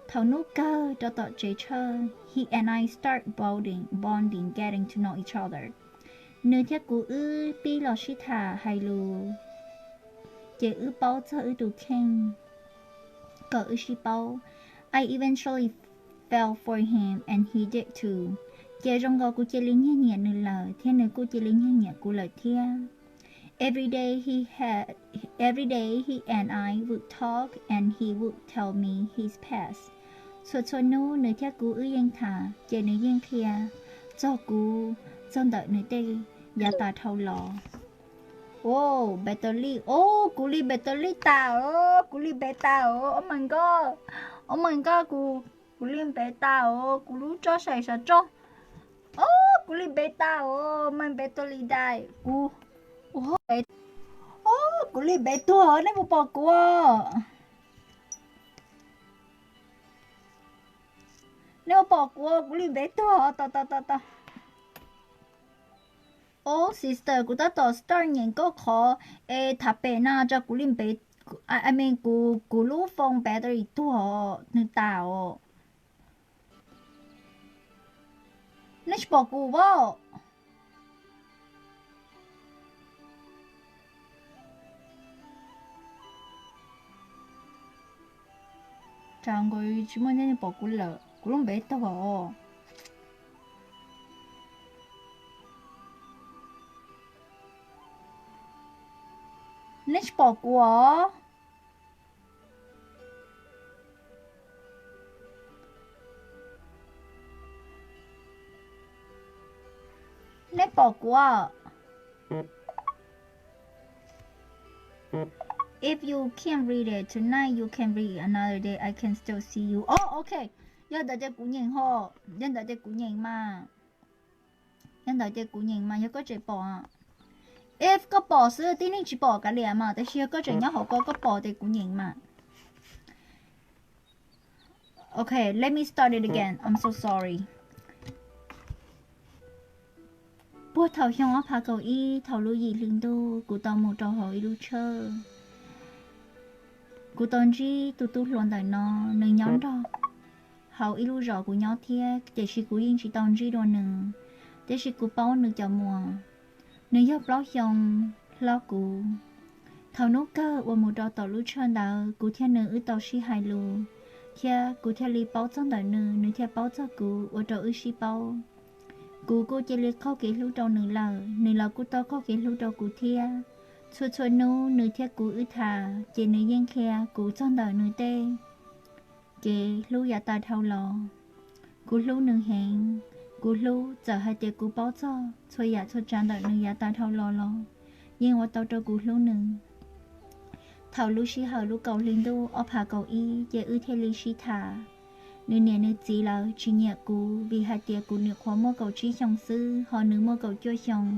thaum hnub kawg rau tom tsev church, he and I start bonding, bonding, getting to know each other. Nws thiab kuv wb pib los sib tham hais lus, ces wb paub txog wb tus kheej kom wb sib paub. I eventually fell for him and he did too. Ces zoo nkaus kuv cia li nyiag nyiam nws lawm thiab nws kuj cia li nyiag nyiam kuv lawm thiab. Every day he had, every day he and I would talk and he would tell me his past. Txhua txhua hnub nws thiab kuv wb yeej tham, ces nws yeej qhia txog kuv, txog ntawm nws tej yav tas dhau los. Wow, npe tau li, o, kuv li npe tau li tas os, kuv li npe tas os, oh my god, oh my god, kuv, kuv li npe tas os, kuv lub tso sai sav tso. O, kuv li npe tas os, mas npe tau li dais, kuv, o, kuv li npe tuag, nej puas pom kuv? Nej puas pom kuv, kuv li npe tuag, tau tau tau tau. O sister, kuv tab tom start nyeem koj qhov es tham pem no tso, kuv li npe, I mean, kuv, kuv lub phone battery tuag, nws tas os. Nej tsis pom kuv as? Tsam nkaus tsis muaj nej pom kuv lawm, kuv lub npe tuag os. Nej tsis pom kuv os? Nej pom kuv? If you can't read it tonight, you can read it another day. I can still see you. Oh, okay. Yog ntawd ces kuv nyeem ho. Yog ntawd ces kuv nyeem mas. Yog ntawd ces kuv nyeem mas yog koj tseem pom. If koj pom xwb, tib neeg tsis pom kav liam mas, tab sis yog koj tseem nyob hauv ko, koj pom ces kuv nyeem mas. Okay, let me start it again. I'm so sorry. Puag thaum xyoo ob phav kaum ib, thaum lub yim hli ntuj, kuv tau mus rau hauv ib lub tshawj. Kuv tau ntsib tus tub hluas ntawm no, nws nyob nrog hauv ib lub zos kuv nyob thiab, tiam sis kuv yeej tsis tau ntsib dua nws, tiam sis kuv paub nws cov muam. Nws yog plaub xyoo hlob kuv. Thaum hnub kawg uas mus rau tom lub tshuaj ntawd, kuv thiab nws wb tau sib hais lus, thiab kuv thiaj li paub txog ntawm nws, nws thiaj paub txog kuv, ua rau wb sib paub. Kuv kuj cia li qaug kev hlub rau nws lawm, nws los kuj tau qaug kev hlub rau kuv thiab. Txhua txhua hnub nws thiab kuv wb tham, ces nws yeej qhia kuv txog ntawm nws tej kev hlub yav tas dhau los. Kuv hlub nws heev, kuv hlub txawm hais tias kuv paub txog txhua yam txhua tsav ntawm nws yav tas dhau los los yeej ua tau rau kuv hlub nws. Thaum lub sij hawm lub kaum hli ntuj ob phav kaum ib ces wb thiaj li sib tham. Nws niam nws txiv lawv tsis nyiam kuv vim hais tias kuv nyuam qhuav muaj kaum tsib xyoos xwb, ho nws muaj kaum cuaj xyoos.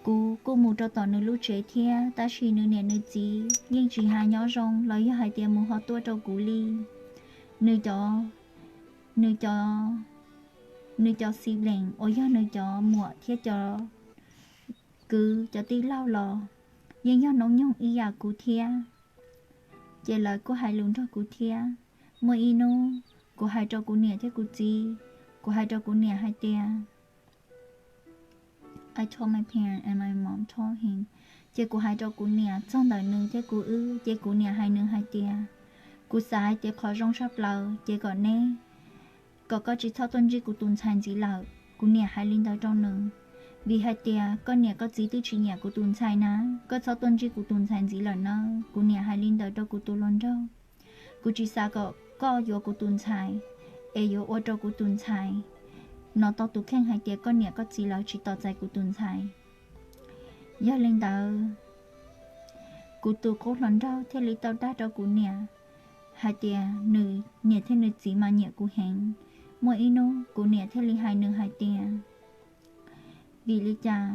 Kuv kuj mus rau tom nws lub tsev thiab, tab sis nws niam nws txiv yeej tsis hais nyob zoo los yog hais tias mus ho tuaj rau kuv li. Nws cov, nws cov, nws cov sibling uas yog nws cov muam thiab cov kwv cov tij laug los yeej yog hnub nyoog ib yam kuv thiab, ces lawv kuj hais lus nrog kuv thiab. Muaj ib hnub kuv hais rau kuv niam thiab kuv txiv, kuv hais rau kuv niam hais tias, I told my parents and my mom told him. Ces kuv hais rau kuv niam txog ntawm nws thiab kuv wb, ces kuv niam hais nws hais tias, kuv xav hais tias qhov zoo tshaj plaws ces kom neb, kom koj tsis txhob tuaj ntsib kuv tus ntxhais ntxiv lawm. Kuv niam hais li ntawd rau nws, vim hais tias koj niam koj txiv twb tsis nyiam kuv tus ntxhais na, koj txhob tuaj ntsib kuv tus ntxhais ntxiv lawm nawb. Kuv niam hais li ntawd rau kuv tus hluas nraug. Kuv tsis xav kom koj yuav kuv tus ntxhais, es yuav ua rau kuv tus ntxhais hnov tau tus kheej hais tias koj niam koj txiv lawv tsis tos txais kuv tus ntxhais. Yog li ntawd, kuv tus qub hluas nraug thiaj li tau dag rau kuv niam hais tias nws niam thiab nws txiv mas nyiam kuv heev. Muaj ib hnub kuv niam thiaj li hais nws hais tias, vim li cas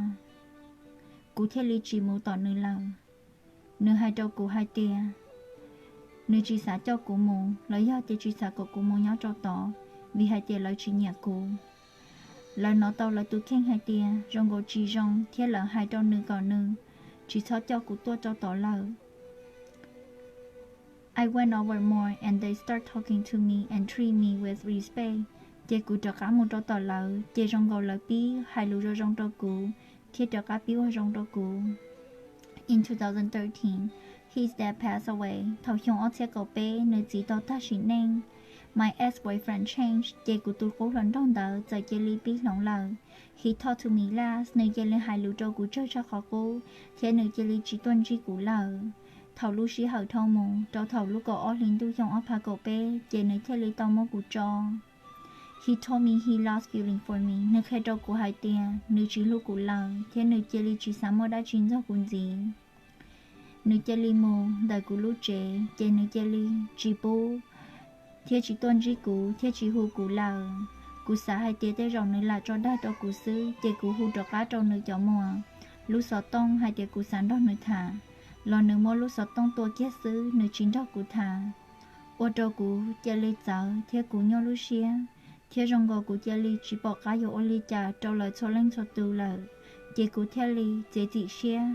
kuv thiaj li tsis mus tom nws lawm. Nws hais rau kuv hais tias nws tsis xav coj kuv mus los yog tias tsis xav kom kuv mus nyob rau tod, vim hais tias lawv tsis nyiam kuv. Lawv hnov tau lawv tus kheej hais tias zoo nkaus tsis zoo thiab lawv hais rau nws kom nws tsis txhob coj kuv tuaj rau tod lawm. I went over more and they start talking to me and treat me with respect. Ces kuv rov qab mus rau tom lawv, ces zoo nkaus lawv pib hais lus zoo zoo rau kuv thiab rov qab pib ua zoo rau kuv. In two thousand thirteen, his dad passed away. Thaum xyoo ob txhiab kaum peb nws txiv tau tag sim neej. My ex-boyfriend changed, ces kuv tus qub hluas nraug ntawd txawm cia li pib hloov lawm. He talked to me less, nws cia li hais lus rau kuv tsawg tshaj qhov qub thiab nws cia li tsis tuaj ntsib kuv lawm. Thaum lub sij hawm dhau mus rau thaum lub kaum ob hli ntuj xyoo ob phav kaum peb ces nws thiaj li tau muab kuv tso. He told me he lost feeling for me, nws qhia rau kuv hais tias nws tsis hlub kuv lawm thiab nws cia li tsis xav muaj dab tsi nrog kuv ntxiv. Nws cia li mus ntawm kuv lub tsev, ces nws cia li tsis pub thiab tsis tuaj ntsib kuv thiab tsis hu kuv lawm. Kuv xav hais tias tej zaum nws lam tso dag rau kuv xwb, ces kuv hu rov qab rau nws cov muam lub xov tooj hais tias kuv xav nrog nws tham, los nws muab lub xov tooj tua kiag xwb, nws tsis nrog kuv tham. Ua rau kuv cia li txawv thiab kuv nyuaj lub siab, thiab zoo nkaus kuv cia li tsis pom qab yuav ua li cas rau lawv txhua leej txhua tus lawm, ces kuv thiaj li txiav txim siab.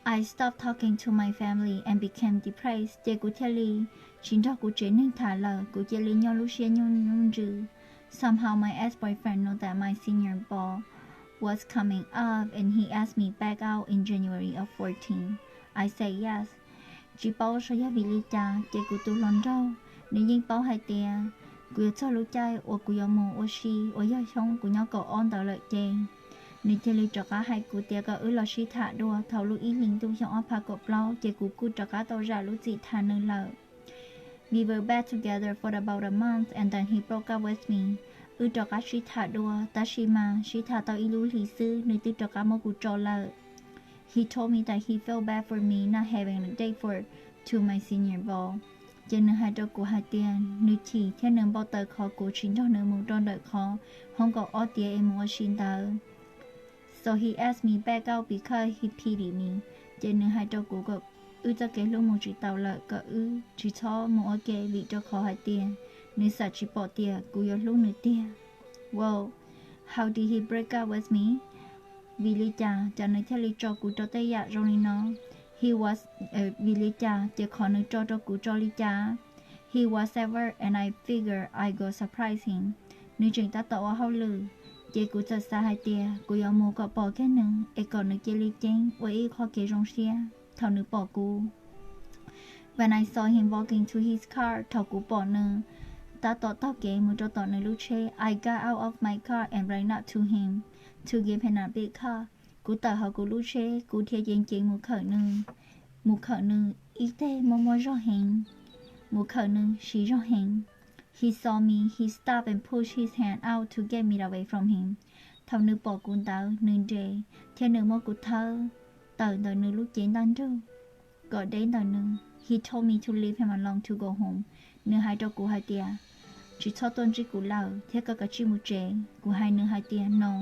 I stopped talking to my family and became depressed, ces kuv thiaj li tsis nrog kuv tsev neeg tham lawm, kuv cia li nyuaj lub siab nyuaj nyuaj ntsws. Somehow my ex-boyfriend know that my senior ball was coming up and he asked me back out in January of fourteen. I said yes. Tsis paub saib yog vim li cas ces kuv tus hluas nraug nws yeej paub hais tias kuv yuav txog lub caij uas kuv yuav mus ua si uas yog xyoo kuv nyob kaum ob ntawd lawm ces nws cia li rov qab hais kuv tias kom wb los sib tham dua. Thaum lub ib hlis ntuj xyoo ob phav kaum plaub ces kuv kuj rov qab tau zam lub txim tham nws lawm. We were back together for about a month and then he broke up with me. Wb rov qab sib tham dua, tab sis mas sib tham tau ib lub hlis xwb nws twb rov qab muab kuv tso lawm. He told me that he felt bad for me not having a date for to my senior ball. Ces nws hais rau kuv hais tias nws chim thiab nws npau taws qhov kuv tsis nrog nws mus rau ntawm qhov hoob kaum ob tiav es mus ua si ntawd. So he asked me back out because he pitied me. Ces nws hais rau kuv kom wb txoj kev hlub mus tsis tau lawm, kom wb tsis txhob mus ua ke vim rau qhov hais tias nws xam tsis pom tias kuv yuav hlub nws tiag. Well, how did he break up with me? Vim li cas cas nws thiaj li tso kuv rau tej yam zoo li no? He was, vim li cas ces qhov nws tso rau kuv tso li cas? He was at work and I figured I go surprise him. Nws tseem tab tom ua hauj lwm, Ces kuv txawm xav hais tias kuv yuav mus kom pom kiag nws es kom nws cia li ceeb ua ib qho kev zoo siab thaum nws pom kuv. When I saw him walking to his car, thaum kuv pom nws tab tom taug kev mus rau tom nws lub tsheb, I got out of my car and ran up to him to give him a big hug. Kuv tawm hauv kuv lub tsheb, kuv dhia ceev ceev mus khawm nws, mus khawm nws ib teg muaj muaj zog heev, mus khawm nws siv zog heev. He saw me, he stopped and pushed his hand out to get me away from him. Thaum nws pom kuv ntawd, nws nres thiab nws muab kuv thawb tawm ntawm nws lub cev ntaj nrug kom deb ntawm nws. He told me to leave him alone to go home. Nws hais rau kuv hais tias, tsis txhob tuaj ntsib kuv lawm thiab koj kav tsij mus tsev. Kuv hais nws hais tias, no.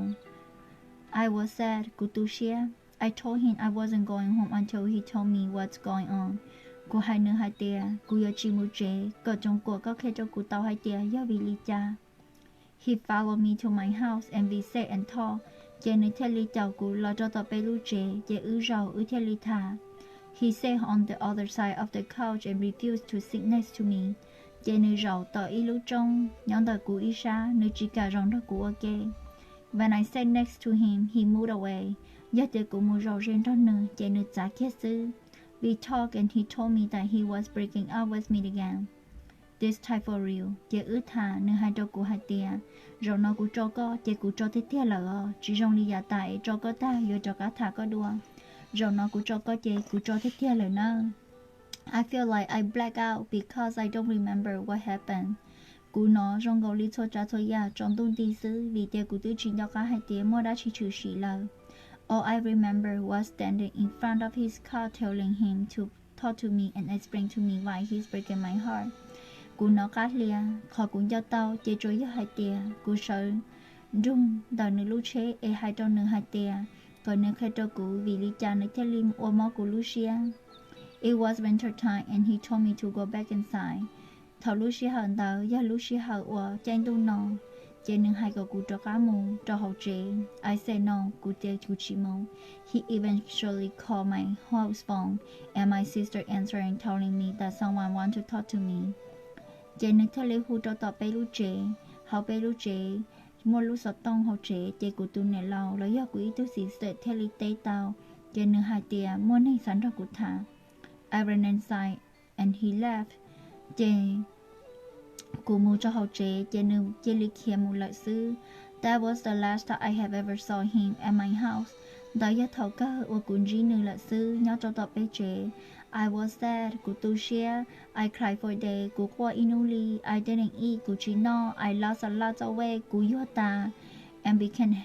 I was sad, kuv tu siab. I told him I wasn't going home until he told me what's going on. Kuv hais nws hais tias kuv yuav tsis mus tsev kom tsoom kuam koj qhia rau kuv tau hais tias yog vim li cas. He followed me to my house and we sat and talked. Ces nws thiaj li caum kuv los rau tom peb lub tsev ces wb zaum wb thiaj li tham. He sat on the other side of the couch and refused to sit next to me. Ces nws zaum tom ib lub roob nyob ntawm kuv ib sab, nws tsis kam zaum nrog kuv ua ke. When I sat next to him, he moved away. Yog tias kuv mus zaum ze nrog nws ces nws txav kiag xwb. We talked and he told me that he was breaking up with me again. This time for real. Ces wb tham, nws hais rau kuv hais tias, zaum no kuv tso koj ces kuv tso tiag tiag lawm os, tsis zoo li yav tas es tso koj tag yuav rov qab tham koj dua. Zaum no kuv tso koj ces kuv tso tiag tiag lawm nawb. I feel like I black out because I don't remember what happened. Kuv hnov zoo nkaus li txhua tsav txhua yam tsaus ntuj nti xwb vim tias kuv twb tsis nco qab hais tias muaj dab tsi tshwm sim lawm. All I remember was standing in front of his car telling him to talk to me and explain to me why he's breaking my heart. Kuv hnov qab hlo, qhov kuv nco tau ces tsuas yog hais tias kuv sawv nrug ntawm nws lub tsheb es hais rau nws hais tias kom nws qhia rau kuv vim li cas nws thiaj li ua mob kuv lub siab. It was winter time and he told me to go back inside. Thaum lub sij hawm ntawd yog lub sij hawm uas caij ntuj no, ces nws hais kom kuv rov qab mus rau hauv tsev. I said no, kuv tias kuv tsis mus. He eventually called my house phone and my sister answered and telling me that someone want to talk to me. Ces nws thiaj li hu rau tom peb lub tsev, hauv peb lub tsev muaj lub xov tooj hauv tsev, ces kuv tus niam laus los yog kuv ib tug txiv xwm thiaj li teb tau, ces nws hais tias muaj neeg xav nrog kuv tham. I ran inside and he left. Ces kuv mus rau hauv tsev ces nws cia li khiav mus lawm xwb. That was the last time I have ever saw him at my house. Ntawd yog thaum kawg uas kuv ntsib nws lawm xwb nyob rau tom peb tsev. I was sad, kuv tu siab. I cried for days, kuv quaj ib hnub li. I didn't eat, kuv tsis noj. I lost a lot of weight, kuv yuag tas. And became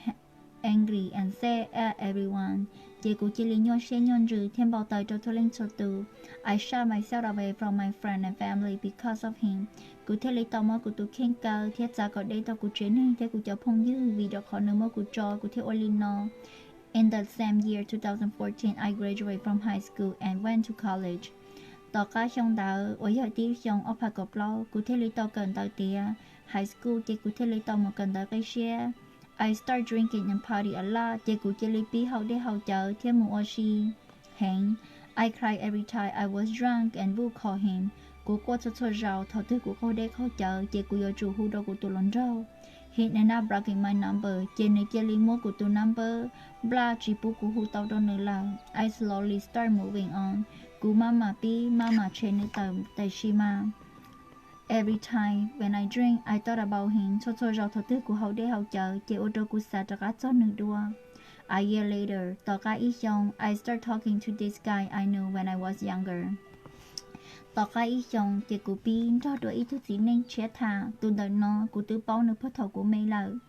angry and sad at everyone. Ces kuv cia li nyuaj siab nyuaj ntsws thiab npau taws rau txhua leej txhua tus. I shut myself away from my friend and family because of him. Kuv thiaj li tau muab kuv tus kheej kaw thiab txav kom deb rau kuv tsev neeg thiab kuv cov phooj ywg vim rau qhov nws muab kuv tso kuv thiaj ua li no. In the same year, two thousand fourteen, I graduated from high school and went to college. Tom qab xyoo ntawd uas yog tib xyoo ob phav kaum plaub, kuv thiaj li tau kawm ntawv tiav high school ces kuv thiaj li tau mus kawm ntawv qib siab. I start drinking and party a lot, ces kuv cia li pib haus dej haus cawv thiab mus ua si heev. I cried every time I was drunk and would call him. Kuv quaj txhua txhua zaus thaum twg kuv qaug dej qaug cawv ces kuv yuav tsum hu rau kuv tus hluas nraug. He ended up blocking my number, ces nws cia li muab kuv tus number block tsis pub kuv hu tau rau nws lawm. I slowly start moving on. Kuv maj mam pib maj mam tshem nws tawm tam sim mas. Every time when I drink, I thought about him. Txhua txhua zaus thaum twg kuv haus dej haus cawv ces ua rau kuv xav rov qab txog nws dua. A year later, tom qab ib xyoos, I start talking to this guy I knew when I was younger. Tom qab ib xyoos ces kuv pib nrog dua ib tug txiv neej tshiab tham. Tus ntawm no kuv twb paub nws puag thaum kuv me lawm.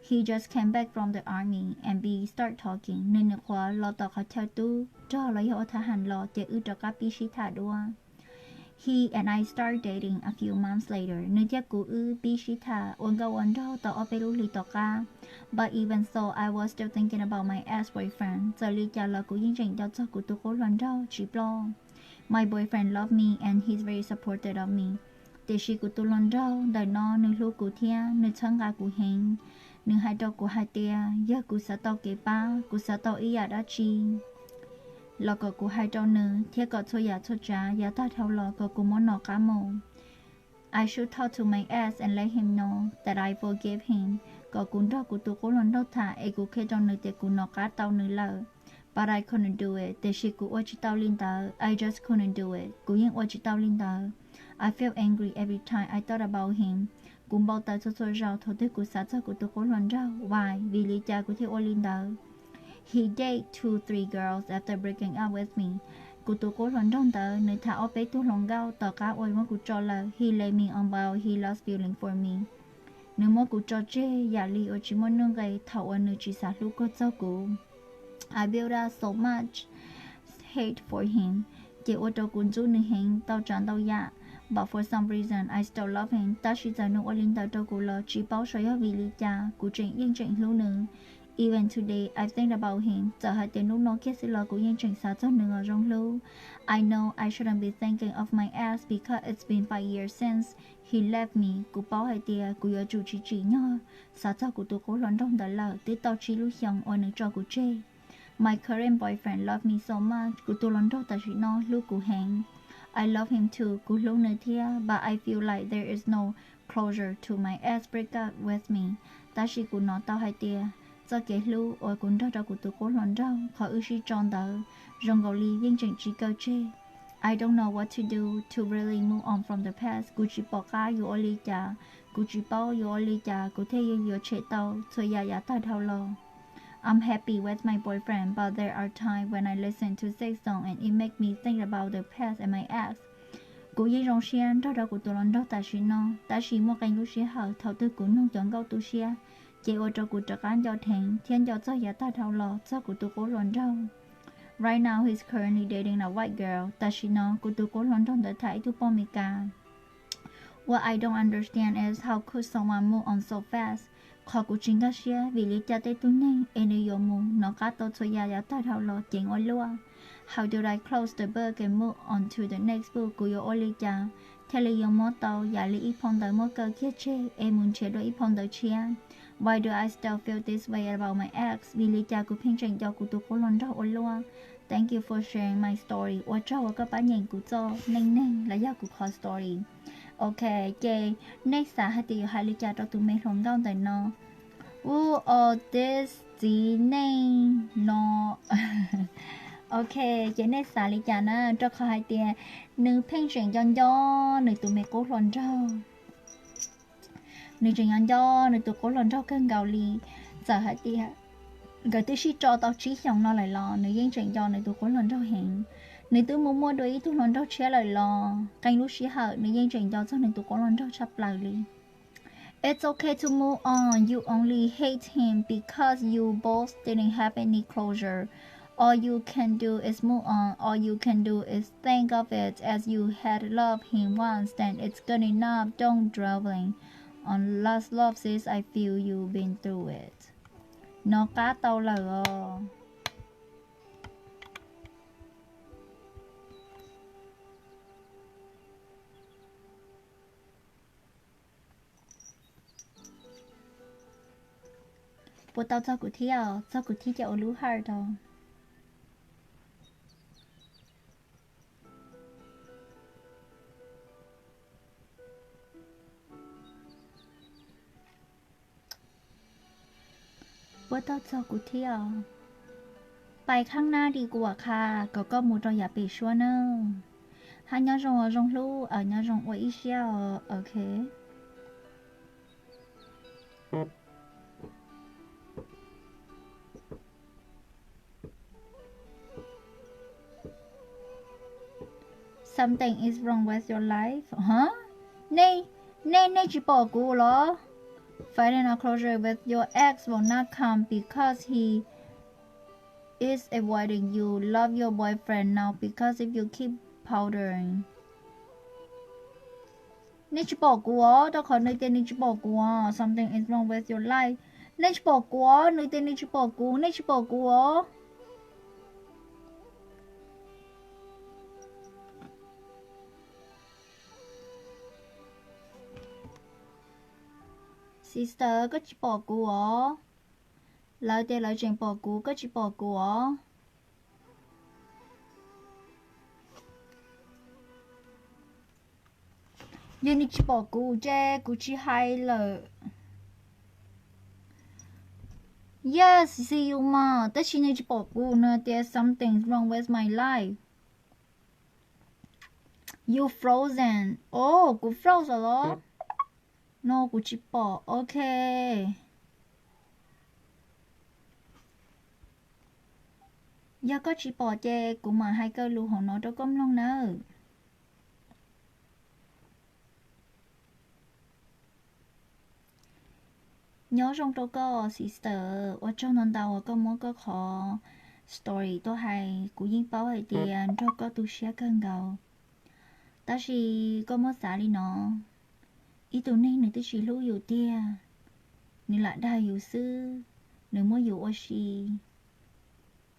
He just came back from the army and we start talking. Nws nyuam qhuav los tom qhov chaw tub rog los yog ua thab ham los ces wb rov qab pib sib tham dua. He and I start dating a few months later. Nws thiab kuv wb pib sib tham ua nkauj ua nraug tau ob peb lub hlis tom qab. But even so, I was still thinking about my ex-boyfriend. Txawm li cas los kuv yeej tseem nco txog kuv tus qub hluas nraug tsis ploj. My boyfriend loved me and he's very supportive of me. Tiam sis kuv tus hluas nraug ntawm no nws hlub kuv thiab nws txhawb nqa kuv heev. Nws hais rau kuv hais tias yog kuv xav tau kev pab, kuv xav tau ib yam dab tsi los kom kuv hais rau nws thiab kom txhua yam txhua tsav yav tag dhau los kom kuv muab nov qab mus. I should talk to my ex and let him know that I forgive him. kom kuv nrog kuv tus qub hluas nraug tham es kuv qhia rau nws tias kuv nov qab tau nws lawm. But I couldn't do it, tiam sis kuv ua tsis tau li ntawd. I just couldn't do it, kuv yeej ua tsis tau li ntawd. I feel angry every time I thought about him, kuv npau taws txhua txhua zaus thaum twg kuv xav txog kuv tus qub hluas nraug. Why? Vim li cas kuv thiaj ua li ntawd? He date two, three girls after breaking up with me. Kuv tus qub hluas nraug ntawd nws tham ob peb tug hluas nkauj tom qab uas muab kuv tso lawm. He left me on board, he lost feeling for me. Nws muab kuv tso tseg yam li uas tsis muaj nuj nqis thaum uas nws tsis xav hlub kuj txog kuv. I built up so much hate for him, ces ua rau kuv ntxub nws heev tau tsav ntau yam. But for some reason I still love him, tab sis txawm nws ua li ntawd rau kuv los tsis paub xyov yog vim li cas kuv tseem yeej tseem hlub nws. Even today I think about him, txawm hais tias hnub no kiag xwb los kuv yeej tseem xav txog nws os zoo hlub. I know I shouldn't be thinking of my ex because it's been five years since he left me. Kuv paub hais tias kuv yuav tsum tsis tsim nyog xav txog kuv tus qub hluas nraug ntawd lawm, twb tau tsib lub xyoos uas nws tso kuv tseg. My current boyfriend love me so much, kuv tus hluas nraug tam sim no hlub kuv heev. I love him too, kuv hlub nws thiab. But I feel like there is no closure to my ex break up with me. Tab sis kuv hnov tau hais tias txoj kev hlub uas kuv nrog rau kuv tus qub hluas nraug qhov wb sib tso ntawd zoo nkaus li yeej tseem tsis kaw tseg. I don't know what to do to really move on from the past. Kuv tsis pom qab yuav ua li cas, kuv tsis paub yuav ua li cas kuv thiaj yuav tshem tau txhua yam yav tag dhau los. I'm happy with my boyfriend, but there are times when I listen to sad song and it make me think about the past and my ex. Kuv yeej zoo siab nrog rau kuv tus hluas nraug tam sim no, tab sis muaj qee lub sij hawm thaum twg kuv mloog cov nkauj tu siab, ces ua rau kuv rov qab nco dheev thiab nco txog yav tag dhau los txog kuv tus qub hluas nraug. Right now he's currently dating a white girl. Tam sim no kuv tus qub hluas nraug ntawd tham ib tug poj Meskas. What I don't understand is how could someone move on so fast? Qhov kuv tsis nkag siab vim li cas tej tug neeg es nws yuav mus hnov qab tau txhua yam yav tag dhau los ceev ua luaj. How do I close the book and move on to the next book? Kuv yuav ua li cas thiaj li yuav muab tau yam li ib phau ntawv muab kaw kiag tseg es mus nrhiav dua ib phau ntawv tshiab? Why do I still feel this way about my ex? Vim li cas kuv pheej tseem nco kuv tus qub hluas nraug ua luaj? Thank you for sharing my story. Ua tsaug uas koj pab nyeem kuv txoj neej neeg los yog kuv qhov story. Ok, ces nej xav hais tias yuav hais li cas rau tus me hluas nkauj ntawm no? Ub, o, tis txiv neej no. Ok, ces nej xav li cas na? Rau qhov hais tias nws pheej tseem nco nco nws tus me qub hluas nraug. Nws tseem nco nco nws tus qub hluas nraug kawg nkaus li. Txawm hais tias nkawd twb sib tso tau tsib xyoos no lawm los nws yeej tseem nco nws tus qub hluas nraug heev. Nws twb mus muaj dua ib tug hluas nraug tshiab lawm los qee lub sij hawm nws yeej tseem nco txog nws tus qub hluas nraug tshaj plaws li. It's okay to move on. You only hate him because you both didn't have any closure. All you can do is move on. All you can do is think of it as you had loved him once, then it's good enough. Don't dwelling on last love, sis. I feel you been through it. Nov qab tau lawm os. Puas tau txog kuv thiab? Txog kuv thiab ces ua lub heart tau. Puas tau txog kuv thiab? Pais khab nab di kuv vam qha kom koj mus rau yav pem suab nawb. Hab nyob zoo zoo hlub, nyob zoo ua ib siab os, ok. Something is wrong with your life, huh? Nej, nej, nej tsis pom kuv los? Finding a closure with your ex will not come because he is avoiding you. Love your boyfriend now because if you keep pondering. Nej tsis pom kuv os, rau qhov nws tias nws tsis pom kuv os. Something is wrong with your life. Nej tsis pom kuv os, nws tias nws tsis pom kuv, nej tsis pom kuv os. Sister, koj tsis pom kuv os. Lawv tias lawv tseem pom kuv, koj tsis pom kuv os. Yog nws tsis pom kuv ces kuv tsis hais lawm. Yes, see you ma, tab sis nws tsis pom kuv, nws tias something wrong with my life. You frozen. Oh, kuv froze los? No, kuv tsis pom. Ok. Yog koj tsis pom ces kuv mam hais kawg lus hauv no rau koj mloog nawb. Nyob zoo rau koj sister, ua tsaug ntau ntau uas koj muab koj qhov story tuaj hais, kuv yeej paub hais tias nrog koj tu siab kawg nkaus. Tab sis koj muab xav li no, ib tug neeg nws twb tsis hlub yus tiag, nws lam dag yus xwb, nws muab yus ua si,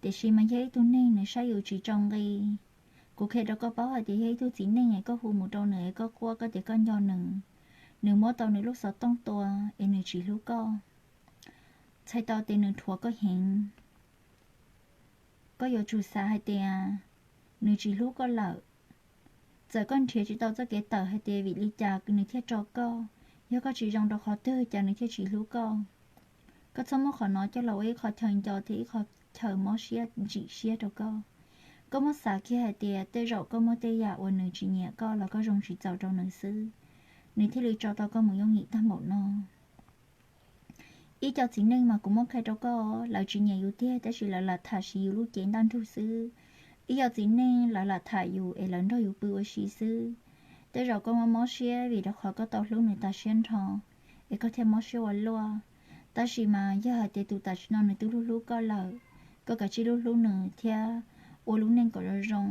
tiam sis mas yog ib tug neeg nws saib yus tsis tso nqi. Kuv qhia rau koj paub hais tias yog ib tug txiv neej es koj hu mus rau nws es koj quaj koj tias koj nco nws, nws muab tau nws lub xov tooj tua es nws tsis hlub koj, txhais tau tias nws dhuav koj heev. Koj yuav tsum xav hais tias nws tsis hlub koj lawm. Txawm koj nrhiav tsis tau txoj kev tawm hais tias vim li cas nws thiaj tso koj, yog koj tsis zoo rau qhov twg cas nws thiaj tsis hlub koj. Koj txhob muab qhov no coj los ua ib qho chaw nco thiab ib qho chaw mob siab ntsim siab rau koj. Koj muab xav kiag hais tias tej zaum koj muab tej yam uas nws tsis nyiam koj los koj zoo tsis txaus rau nws xwb, nws thiaj li tso tau koj mus yooj yim tag npaum no. Ib co txiv neej mas kuv muab qhia rau koj, lawv tsis nyiam yus tiag tab sis lawv lam tham siv yus lub cev ntaj ntsug xwb. Ib co txiv neej lawv lam tham yus es lawv nrog yus pw ua si xwb. Tej zaum koj muaj mob siab vim rau qhov koj tau hlub nws tas siab nrho, es koj thiaj mob siab ua luaj. Tab sis mas yog hais tias tus tam sim no nws twb hlub hlub koj lawm, koj kav tsij hlub hlub nws thiab ua lub neej kom zoo zoo,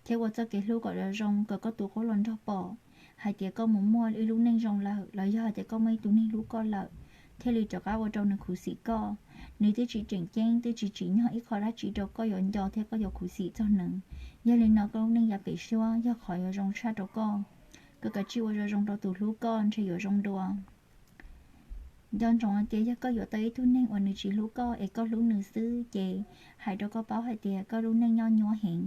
thiab ua txoj kev hlub kom zoo zoo kom koj tus qub hluas nraug pom hais tias koj mus muaj ib lub neej zoo lawm, los yog hais tias koj muaj ib tug neeg hlub koj lawm, thiaj li rov qab ua rau nws khuv xim koj. Nws twb tsis tseem ceeb, twb tsis tsim nyog ib qho dab tsi rau koj yuav nco thiab koj yuav khuv xim txog nws. Yog li no koj lub neej yav pem suab yog qhov yuav zoo tshaj rau koj. Koj kav tsij ua zoo zoo rau tus hlub koj ntshe yuav zoo dua. Nco ntsoov hais tias yog koj yuav tau ib tug neeg uas nws tsis hlub koj es koj hlub nws xwb ces hais rau koj paub hais tias koj lub neej nyob nyuaj heev.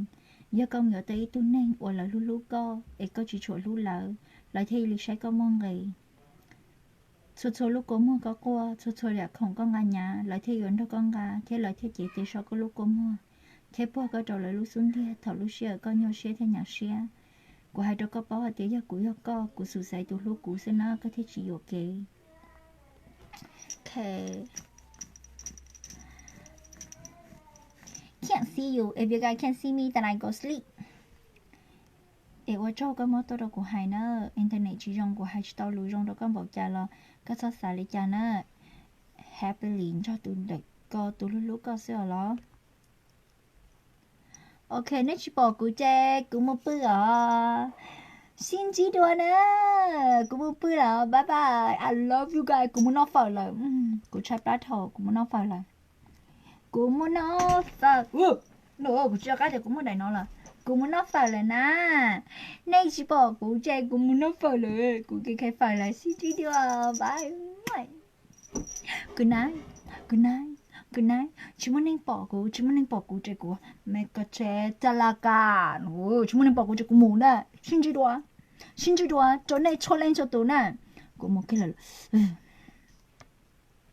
Yog koj mus yuav tau ib tug neeg uas lawv hlub hlub koj es koj tsis tshua hlub lawv, lawv thiaj li saib koj muaj nqis. Txhua txhua lub kua muag koj quaj, txhua txhua yam khoom koj nqa nyav lawv thiaj yuav nrog koj nqa thiab lawv thiaj cev tes so koj lub kua muag thiab puag koj rau lawv lub xub ntiag thaum lub sij hawm koj nyuaj siab thiab nyuaj siab. Kuv hais rau koj paub hais tias yog kuv yog koj, kuv xub xaiv tus hlub kuv xwb na koj thiaj tsis yuam kev. Can't see you. If you guys can't see me, then I go sleep. Es ua tsaug koj muab tuaj rau kuv hais na. Internet tsis zoo, kuv hais tsis tau lus zoo rau koj npaum cas los koj txhob xav li cas na. Happily nrog tus ntawm ko tus hlub hlub koj xwb os los. Ok, nej tsis pom kuv ces kuv mus pw os. Sib ntsib dua na. Kuv mus pw lawm, bye bye, I love you guys. Kuv mus noj fawm lawm. Kuv tshaib plab dhau, kuv mus noj fawm lawm. Kuv mus noj fawm. No, kuv tsis nco qab tias kuv muaj daim no lawm. Kuv mus noj fawm lawm na. Nej tsis pom kuv ces kuv mus noj fawm lawm, kuv kis khe fawm lawm, sib ntsib dua, bye. Good night, good night, good night. Tsis muaj neeg pom kuv, tsis muaj neeg pom kuv ces kuv me ko tsheb ca la ka. Tsis muaj neeg pom kuv ces kuv mus na. Sib ntsib dua, sib ntsib dua rau nej txhua leej txhua tus na. Kuv mus kiag lawm.